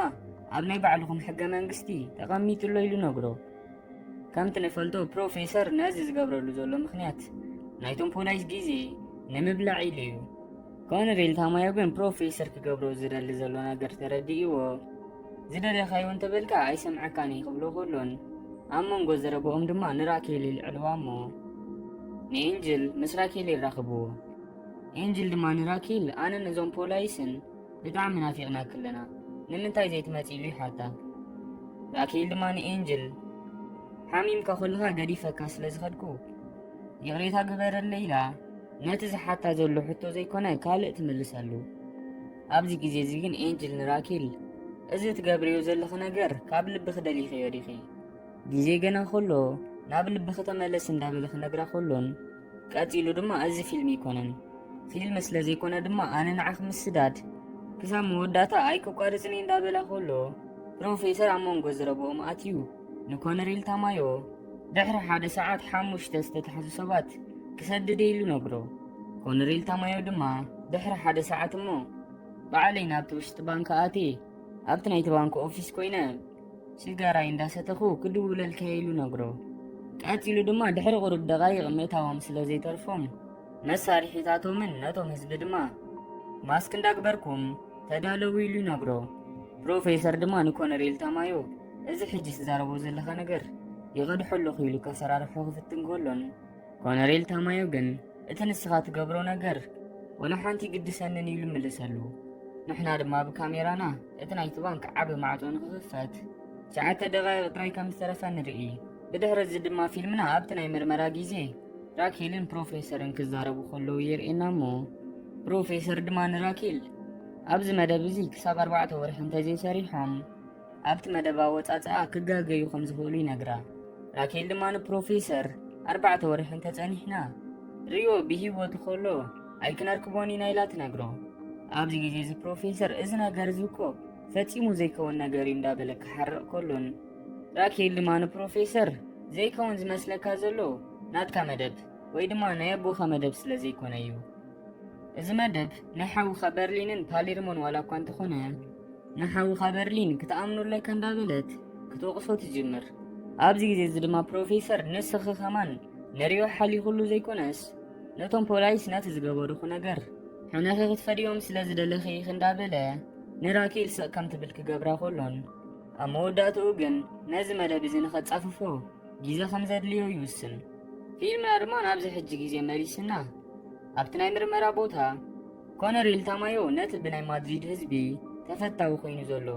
ኣብ ናይ ባዕልኹም ሕገ መንግስቲ ተቐሚጡ ኣሎ ኢሉ ነግሮ። ከምቲ ንፈልጦ ፕሮፌሰር ነዚ ዝገብረሉ ዘሎ ምኽንያት ናይቶም ፖላይስ ግዜ ንምብላዕ ኢሉ እዩ። ኮነሬል ታማዮ ግን ፕሮፌሰር ክገብሮ ዝደሊ ዘሎ ነገር ተረዲእዎ ዝደለኻዮ እንተበልካ ኣይሰምዐካን እዩ ክብሎ ከሎን ኣብ መንጎ ዘረብኦም ድማ ንራኬል ይልዕልዋ እሞ ንኤንጅል ምስ ራኬል ይራኽብዎ። ኤንጅል ድማ ንራኬል ኣነን እዞም ፖላይስን ብጣዕሚ ናፊቕናኪ ኣለና ንምንታይ ዘይትመፂ ኢሉ ይሓታ። ራኬል ድማ ንኤንጅል፣ ሓሚምካ ከለኻ ገዲፈካ ስለ ዝኸድኩ ይቕሬታ ግበረለይ ኢላ ነቲ ዝሓታ ዘሎ ሕቶ ዘይኮነ ካልእ ትምልሰሉ። ኣብዚ ግዜ እዚ ግን ኤንጅል ንራኬል፣ "እዚ ትገብርዮ ዘለኺ ነገር ካብ ልብኺ ደሊኽዮ ዲኺ? ግዜ ገና ከሎ ናብ ልብኺ ተመለስ" እንዳበለ ክነግራ ከሎን፣ ቀጺሉ ድማ፣ "እዚ ፊልም ኣይኮነን፣ ፊልም ስለ ዘይኮነ ድማ ኣነ ንዓኺ ምስዳድ ክሳብ መወዳእታ ኣይከቋርጽን እየ" እንዳበላ ከሎ፣ ፕሮፌሰር ኣብ መንጎ ዘረባኦም ኣትዩ ንኮነሬል ታማዮ፣ ድሕሪ ሓደ ሰዓት ሓሙሽተ ዝተታሕዙ ሰባት ክሰድድ እየ ኢሉ ነግሮ። ኮነሬል ታማዮ ድማ፣ "ድሕሪ ሓደ ሰዓት እሞ ባዕለይ ናብቲ ውሽጢ ባንክ ኣትየ፣ ኣብቲ ናይቲ ባንክ ኦፊስ ኮይነ ስጋራይ እንዳሰተኹ ክድውለልካ እየ" ኢሉ ነግሮ። ቀጺሉ ድማ ድሕሪ ቁሩብ ደቓይቕ ምእታዎም ስለ ዘይተርፎም፣ መሳርሒታቶምን ነቶም ህዝቢ ድማ፣ "ማስክ እንዳግበርኩም ተዳለዉ" ኢሉ ይነግሮ። ፕሮፌሰር ድማ ንኮነሬል ታማዮ፣ "እዚ ሕጂ ትዛረቦ ዘለኻ ነገር ይቐድሖ ኣለኹ" ኢሉ ከፈራርሖ ክፍትን ከሎን፣ ኮነሬል ታማዮ ግን፣ "እቲ ንስኻ ትገብሮ ነገር ወላ ሓንቲ ግድሰንን" ኢሉ ምልሰሉ። ንሕና ድማ ብካሜራና እቲ ናይቲ ባንክ ዓቢ ማዕጾ ንኽኽፈት ትሽዓተ ደቓይቕ ጥራይ ከም ዝተረፈ ንርኢ። ብድሕሪ እዚ ድማ ፊልምና ኣብቲ ናይ ምርመራ ግዜ ራኬልን ፕሮፌሰርን ክዛረቡ ከለዉ የርእየና እሞ፣ ፕሮፌሰር ድማ ንራኬል፣ "ኣብዚ መደብ እዚ ክሳብ ኣርባዕተ ወርሒ እንተዘይሰሪሖም፣ ኣብቲ መደብ ኣወጻጽኣ ክጋገዩ ከም ዝኽእሉ" ይነግራ። ራኬል ድማ ንፕሮፌሰር፣ "ኣርባዕተ ወርሒ እንተጸኒሕና፣ ሪዮ ብህይወቱ ከሎ ኣይክነርክቦን ኢና" ኢላ ትነግሮ። ኣብዚ ግዜ እዚ ፕሮፌሰር፣ "እዚ ነገር እዚ እኮ ፈጺሙ ዘይከውን ነገር እዩ" እንዳበለ ክሓርቕ ከሎን፣ ራኬል ድማ ንፕሮፌሰር፣ "ዘይከውን ዝመስለካ ዘሎ ናትካ መደብ ወይ ድማ ናይ ኣቦኻ መደብ ስለ ዘይኮነ እዩ። እዚ መደብ ናይ ሓውኻ በርሊንን ፓሌርሞን ዋላ እኳ እንተኾነ፣ ንሓውኻ በርሊን ክትኣምኖ ኣለካ" እንዳበለት ክትወቕሶ ትጅምር። ኣብዚ ግዜ እዚ ድማ ፕሮፌሰር፣ "ንስኺ ከማን ንሪዮ ሓሊኹሉ ዘይኮነስ፣ ነቶም ፖላይስ ነቲ ዝገበሩኹ ነገር ሕነኺ ክትፈድዮም ስለ ዝደለኺ ኢኺ" እንዳበለ ንራኬል ስቕ ከም ትብል ክገብራ ከሎን፣ ኣብ መወዳእትኡ ግን ነዚ መደብ እዚ ንኸጻፍፎ ግዜ ከም ዘድልዮ ይውስን። ፊልምና ድማ ናብዚ ሕጂ ግዜ መሊስና። ኣብቲ ናይ ምርመራ ቦታ፣ ኮነሬል ታማዮ ነቲ ብናይ ማድሪድ ህዝቢ ተፈታዊ ኮይኑ ዘሎ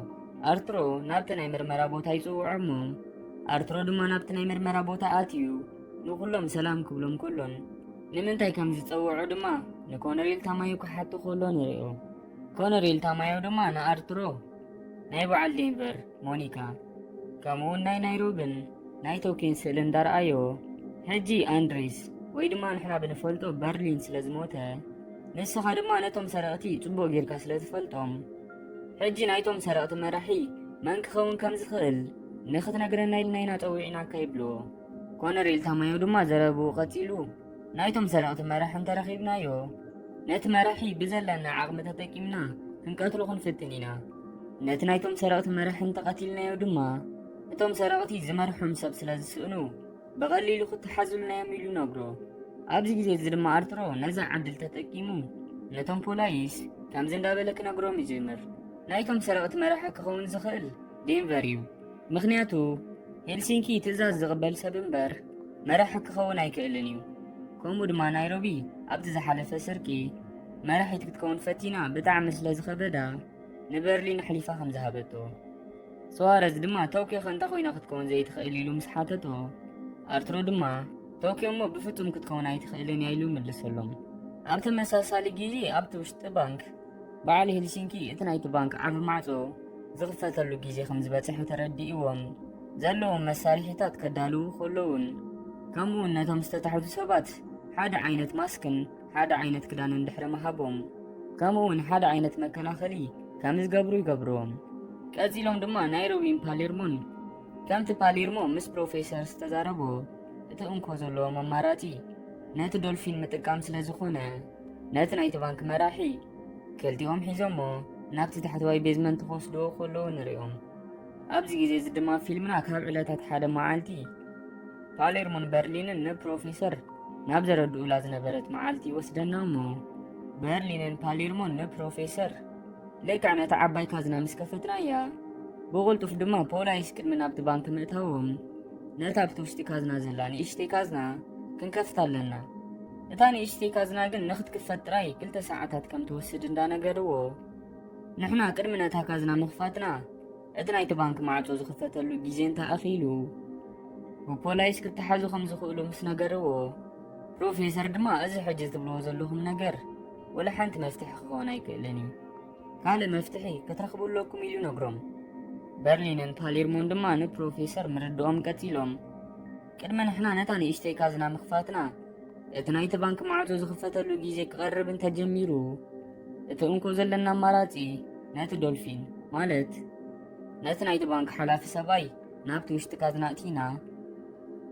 ኣርትሮ ናብቲ ናይ ምርመራ ቦታ ይጽውዖ እሞ፣ ኣርትሮ ድማ ናብቲ ናይ ምርመራ ቦታ ኣትዩ ንኹሎም ሰላም ክብሎም ከሎን፣ ንምንታይ ከም ዝጸውዖ ድማ ንኮነሬል ታማዮ ክሓቶ ከሎ ንሪኦ። ኮነሬል ታማዮ ድማ ንኣርትሮ ናይ በዓል ዴንቨር፣ ሞኒካ፣ ከምኡውን ናይ ናይሮብን ናይ ቶኪዮን ስእሊ እንዳረኣዮ፣ "ሕጂ ኣንድሬስ ወይ ድማ ንሕና ብንፈልጦ በርሊን ስለ ዝሞተ፣ ንስኻ ድማ ነቶም ሰረቕቲ ጽቡቕ ጌርካ ስለ ዝፈልጦም፣ ሕጂ ናይቶም ሰረቕቲ መራሒ መን ክኸውን ከም ዝኽእል ንኽትነግረና ኢልና ኢና ጸዊዕናካ" ይብልዎ። ኮነሬል ታማዮ ድማ ዘረብኡ ቀጺሉ፣ "ናይቶም ሰረቕቲ መራሒ እንተረኺብናዮ፣ ነቲ መራሒ ብዘለና ዓቕሚ ተጠቂምና ክንቀትሎ ክንፍትን ኢና። ነቲ ናይቶም ሰረቕቲ መራሒ እንተቐቲልናዮ ድማ፣ እቶም ሰረቕቲ ዝመርሖም ሰብ ስለ ዝስእኑ፣ ብቐሊሉ ክተሓዙልና እዮም" ኢሉ ነግሮ። ኣብዚ ግዜ እዚ ድማ ኣርትሮ ነዛ ዕድል ተጠቂሙ ነቶም ፖላይስ ከምዚ እንዳበለ ክነግሮም ይጅምር። ናይቶም ሰረቕቲ መራሒ ክኸውን ዝኽእል ዴንቨር እዩ። ምኽንያቱ ሄልሲንኪ ትእዛዝ ዝቕበል ሰብ እምበር መራሒ ክኸውን ኣይክእልን እዩ። ከምኡ ድማ ናይሮቢ ኣብቲ ዝሓለፈ ስርቂ መራሒት ክትከውን ፈቲና ብጣዕሚ ስለ ዝኸበዳ ንበርሊን ኣሕሊፋ ከም ዝሃበቶ። ሱዋረዝ ድማ ቶኪዮ ከ እንታይ ኮይና ክትከውን ዘይትኽእል ኢሉ ምስ ሓተቶ፣ ኣርትሮ ድማ ቶኪዮ እሞ ብፍጹም ክትከውን ኣይትኽእልን እያ ኢሉ ይምልሰሎም። ኣብ ተመሳሳሊ ግዜ ኣብቲ ውሽጢ ባንክ በዓል ሄልሲንኪ እቲ ናይቲ ባንክ ዓቢ ማዕጾ ዝኽፈተሉ ግዜ ከም ዝበጽሐ ተረዲእዎም ዘለዎም መሳርሒታት ከዳልዉ ከለዉን፣ ከምኡውን ነቶም ዝተታሕዙ ሰባት ሓደ ዓይነት ማስክን ሓደ ዓይነት ክዳንን ድሕሪ ምሃቦም፣ ከምኡውን ሓደ ዓይነት መከላኸሊ ከም ዝገብሩ ይገብርዎም። ቀጺሎም ድማ ናይሮቢን ፓሌርሞን፣ ከምቲ ፓሌርሞ ምስ ፕሮፌሰር ዝተዛረቦ፣ እቲ እንኮ ዘለዎም ኣማራጺ ነቲ ዶልፊን ምጥቃም ስለ ዝኾነ፣ ነቲ ናይቲ ባንክ መራሒ ክልቲኦም ሒዞሞ ናብቲ ታሕተዋይ ቤዝመንት ክወስድዎ ከለዉ ንሪኦም። ኣብዚ ግዜ እዚ ድማ ፊልምና ካብ ዕለታት ሓደ መዓልቲ ፓሌርሞን በርሊንን ንፕሮፌሰር ናብ ዘረድኡላ ዝነበረት መዓልቲ ይወስደና እሞ፣ በርሊንን ፓሌርሞን ንፕሮፌሰር ልክዕ ነታ ዓባይ ካዝና ምስ ከፈትናያ፣ ብቕልጡፍ ድማ ፖላይስ ቅድሚ ናብቲ ባንክ ምእታዎም፣ ነታ ኣብቲ ውሽጢ ካዝና ዘላ ንእሽተይ ካዝና ክንከፍታ ኣለና። እታ ንእሽተይ ካዝና ግን ንኽትክፈት ጥራይ ክልተ ሰዓታት ከም ትወስድ እንዳነገርዎ፣ ንሕና ቅድሚ ነታ ካዝና ምኽፋትና እቲ ናይቲ ባንክ ማዕጾ ዝኽፈተሉ ግዜ እንተኣኺሉ፣ ብፖላይስ ክተሓዙ ከም ዝኽእሉ ምስ ነገርዎ፣ ፕሮፌሰር ድማ፣ "እዚ ሕጂ ትብልዎ ዘለኹም ነገር ወላ ሓንቲ መፍትሒ ክኸውን ኣይክእልን እዩ። ካልእ መፍትሒ ክትረኽቡ ኣለኩም" ኢሉ ነግሮም። በርሊንን ፓሌርሞን ድማ ንፕሮፌሰር ምርድኦም ቀጺሎም፣ "ቅድሚ ንሕና ነታ ንእሽተይ ካዝና ምኽፋትና፣ እቲ ናይቲ ባንክ ማዕጾ ዝኽፈተሉ ግዜ ክቐርብ እንተጀሚሩ፣ እቲ እንኮ ዘለና ኣማራጺ ነቲ ዶልፊን፣ ማለት ነቲ ናይቲ ባንክ ሓላፊ ሰብኣይ፣ ናብቲ ውሽጢ ካዝና እቲና፣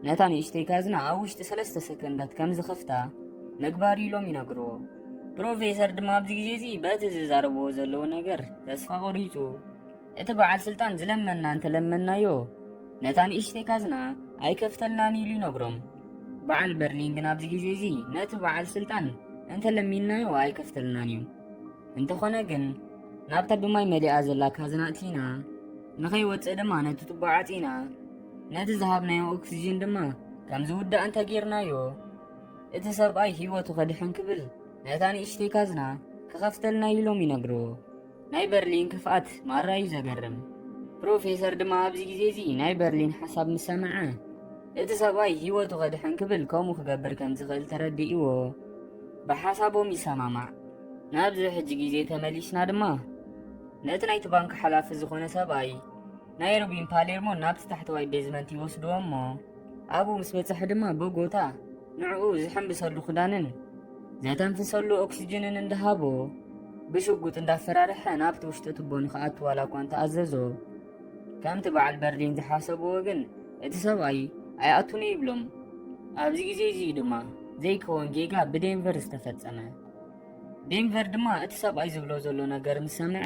ነታ ንእሽተይ ካዝና ኣብ ውሽጢ ሰለስተ ሰከንዳት ከም ዝኸፍታ ምግባር" ኢሎም ይነግርዎ። ፕሮፌሰር ድማ ኣብዚ ግዜ እዚ በቲ ዝዛረብዎ ዘለዉ ነገር ተስፋ ቆሪጹ፣ "እቲ በዓል ስልጣን ዝለመና እንተለመናዮ፣ ነታ ንእሽተይ ካዝና ኣይከፍተልናን" ኢሉ ይነግሮም። በዓል በርሊን ግን ኣብዚ ግዜ እዚ፣ "ነቲ በዓል ስልጣን እንተለሚንናዮ ኣይከፍተልናን እዩ። እንተኾነ ግን ናብታ ብማይ መሊኣ ዘላ ካዝና እቲና ንኸይወጽእ ድማ ነቲ ቱቦ ዓጺና፣ ነቲ ዝሃብናዮ ኦክስጅን ድማ ከም ዝውዳእ እንተጌርናዮ፣ እቲ ሰብኣይ ህይወቱ ከድሕን ክብል ነታ ንእሽተይ ካዝና ክኸፍተልና" ኢሎም ይነግርዎ። ናይ በርሊን ክፍኣት ማራ እዩ ዘገርም። ፕሮፌሰር ድማ ኣብዚ ግዜ እዚ ናይ በርሊን ሓሳብ ምስ ሰምዐ፣ እቲ ሰብኣይ ህይወቱ ከድሕን ክብል ከምኡ ክገብር ከም ዝኽእል ተረዲእዎ፣ ብሓሳቦም ይሰማማዕ። ናብዚ ሕጂ ግዜ ተመሊስና ድማ፣ ነቲ ናይቲ ባንክ ሓላፊ ዝኾነ ሰብኣይ፣ ናይሮቢን ፓሌርሞን ናብቲ ታሕተዋይ ቤዝመንት ይወስድዎ እሞ፣ ኣብኡ ምስ በጽሐ ድማ ቦጎታ ንዕኡ ዝሕንብሰሉ ክዳንን ዘተንፍሰሉ ኦክስጅንን እንዳሃቦ፣ ብሽጉጥ እንዳፈራርሐ ናብቲ ውሽጢ ቱቦ ንኽኣቱ ዋላ እኳ እንተኣዘዞ፣ ከምቲ በዓል በርሊን ዝሓሰብዎ ግን፣ እቲ ሰብኣይ ኣይኣቱን እዩ ይብሎም። ኣብዚ ግዜ እዚ ድማ ዘይከውን ጌጋ ብዴንቨር ዝተፈጸመ። ዴንቨር ድማ እቲ ሰብኣይ ዝብሎ ዘሎ ነገር ምስ ሰምዐ፣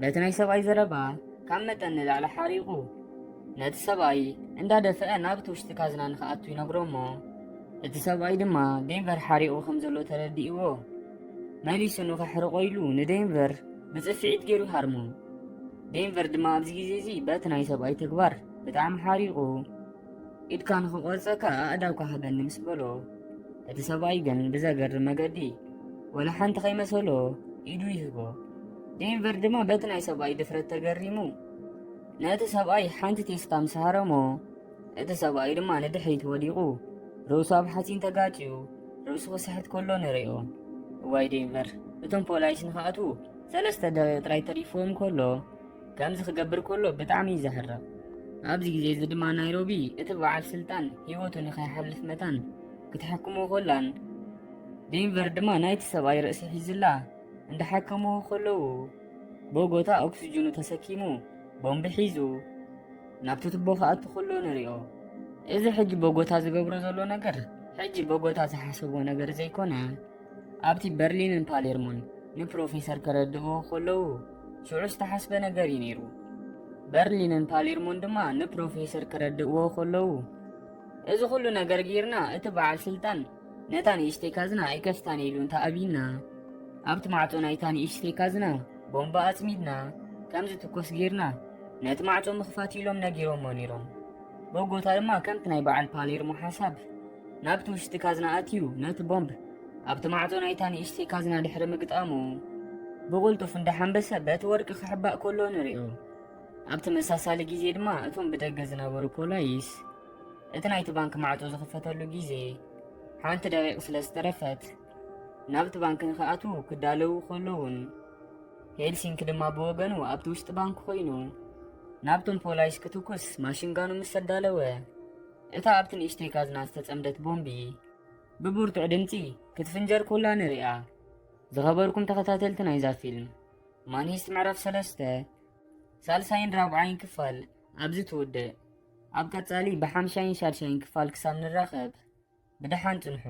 በቲ ናይ ሰብኣይ ዘረባ ካብ መጠን ንላዕሊ ሓሪቑ፣ ነቲ ሰብኣይ እንዳደፍአ ናብቲ ውሽጢ ካዝና ንኽኣቱ ይነግሮ እሞ፣ እቲ ሰብኣይ ድማ ዴንቨር ሓሪቑ ከም ዘሎ ተረዲእዎ፣ መሊሱ ንኸሕርቆ ኢሉ ንዴንቨር ብጽፍዒት ገይሩ ይሃርሞ። ዴንቨር ድማ ኣብዚ ግዜ እዚ በቲ ናይ ሰብኣይ ተግባር ብጣዕሚ ሓሪቑ፣ "ኢድካ ንኽቆርጸካ ኣእዳውካ ሃበኒ" ምስ በሎ፣ እቲ ሰብኣይ ግን ብዘገርም መገዲ ወላ ሓንቲ ከይመሰሎ ኢዱ ይህቦ። ዴንቨር ድማ በቲ ናይ ሰብኣይ ድፍረት ተገሪሙ፣ ነቲ ሰብኣይ ሓንቲ ቴስታ ምስ ሃረሞ፣ እቲ ሰብኣይ ድማ ንድሕሪት ወዲቑ፣ ርእሱ ኣብ ሓፂን ተጋጭዩ፣ ርእሱ ክስሕት ከሎ ንሪኦ። እዋይ ዴንቨር፣ እቶም ፖላይስ ንኽኣትዉ ሰለስተ ደቂቕ ጥራይ ተሪፍዎም ከሎ፣ ከምዚ ክገብር ከሎ ብጣዕሚ እዩ ዘሕርቕ። ኣብዚ ግዜ እዚ ድማ ናይሮቢ፣ እቲ በዓል ስልጣን ህይወቱ ንኸይሓልፍ መታን ክትሕክሞ ከላን፣ ዴንቨር ድማ ናይቲ ሰብኣይ ርእሲ ሒዝላ እንዳሓከምዎ ከለዉ፣ ቦጎታ ኦክስጅኑ ተሰኪሙ ቦምቢ ሒዙ ናብቲ ቱቦ ክኣቱ ከሎ ንሪኦ። እዚ ሕጂ ቦጎታ ዝገብሮ ዘሎ ነገር፣ ሕጂ ቦጎታ ዝሓሰቦ ነገር ዘይኮነ፣ ኣብቲ በርሊንን ፓሌርሞን ንፕሮፌሰር ከረድእዎ ከለዉ ሽዑ ዝተሓስበ ነገር እዩ ነይሩ። በርሊንን ፓሌርሞን ድማ ንፕሮፌሰር ከረድእዎ ከለዉ፣ "እዚ ኩሉ ነገር ጌርና፣ እቲ በዓል ስልጣን ነታ ንእሽተይ ካዝና ኣይከፍታን ኢሉ እንተ ኣብይና፣ ኣብቲ ማዕጾ ናይታ ንእሽተይ ካዝና ቦምባ ኣጽሚድና፣ ከም ዝትኮስ ጌርና፣ ነቲ ማዕጾ ምኽፋት" ኢሎም ነጊሮሞ ነይሮም። ቦጎታ ድማ ከምቲ ናይ በዓል ፓሌርሞ ሓሳብ ናብቲ ውሽጢ ካዝና ኣትዩ፣ ነቲ ቦምብ ኣብቲ ማዕጾ ናይታ ንእሽተይ ካዝና ድሕሪ ምግጣሙ፣ ብቕልጡፍ እንዳሓንበሰ በቲ ወርቂ ክሕባእ ከሎ ንሪኦ። ኣብ ተመሳሳሊ ግዜ ድማ እቶም ብደገ ዝነበሩ ፖላይስ፣ እቲ ናይቲ ባንክ ማዕጾ ዝኽፈተሉ ግዜ ሓንቲ ደቂቕ ስለ ዝተረፈት፣ ናብቲ ባንክ ንኽኣትዉ ክዳለዉ ከለዉን፣ ሄልሲንክ ድማ ብወገኑ ኣብቲ ውሽጢ ባንክ ኮይኑ ናብቶም ፖላይስ ክትኩስ ማሽንጋኑ ምስ ኣዳለወ፣ እታ ኣብቲ ንእሽተይ ካዝና ዝተጸምደት ቦምቢ ብብርቱዕ ድምጺ ክትፍንጀር ኮላ ንሪኣ። ዝኸበርኩም ተኸታተልቲ ናይዛ ፊልም፣ ማኒስት ምዕራፍ ሰለስተ ሳልሳይን ራብዓይን ክፋል ኣብዚ ትውድእ። ኣብ ቀጻሊ ብሓምሻይን ሻድሻይን ክፋል ክሳብ ንራኸብ፣ ብደሓን ጽንሑ።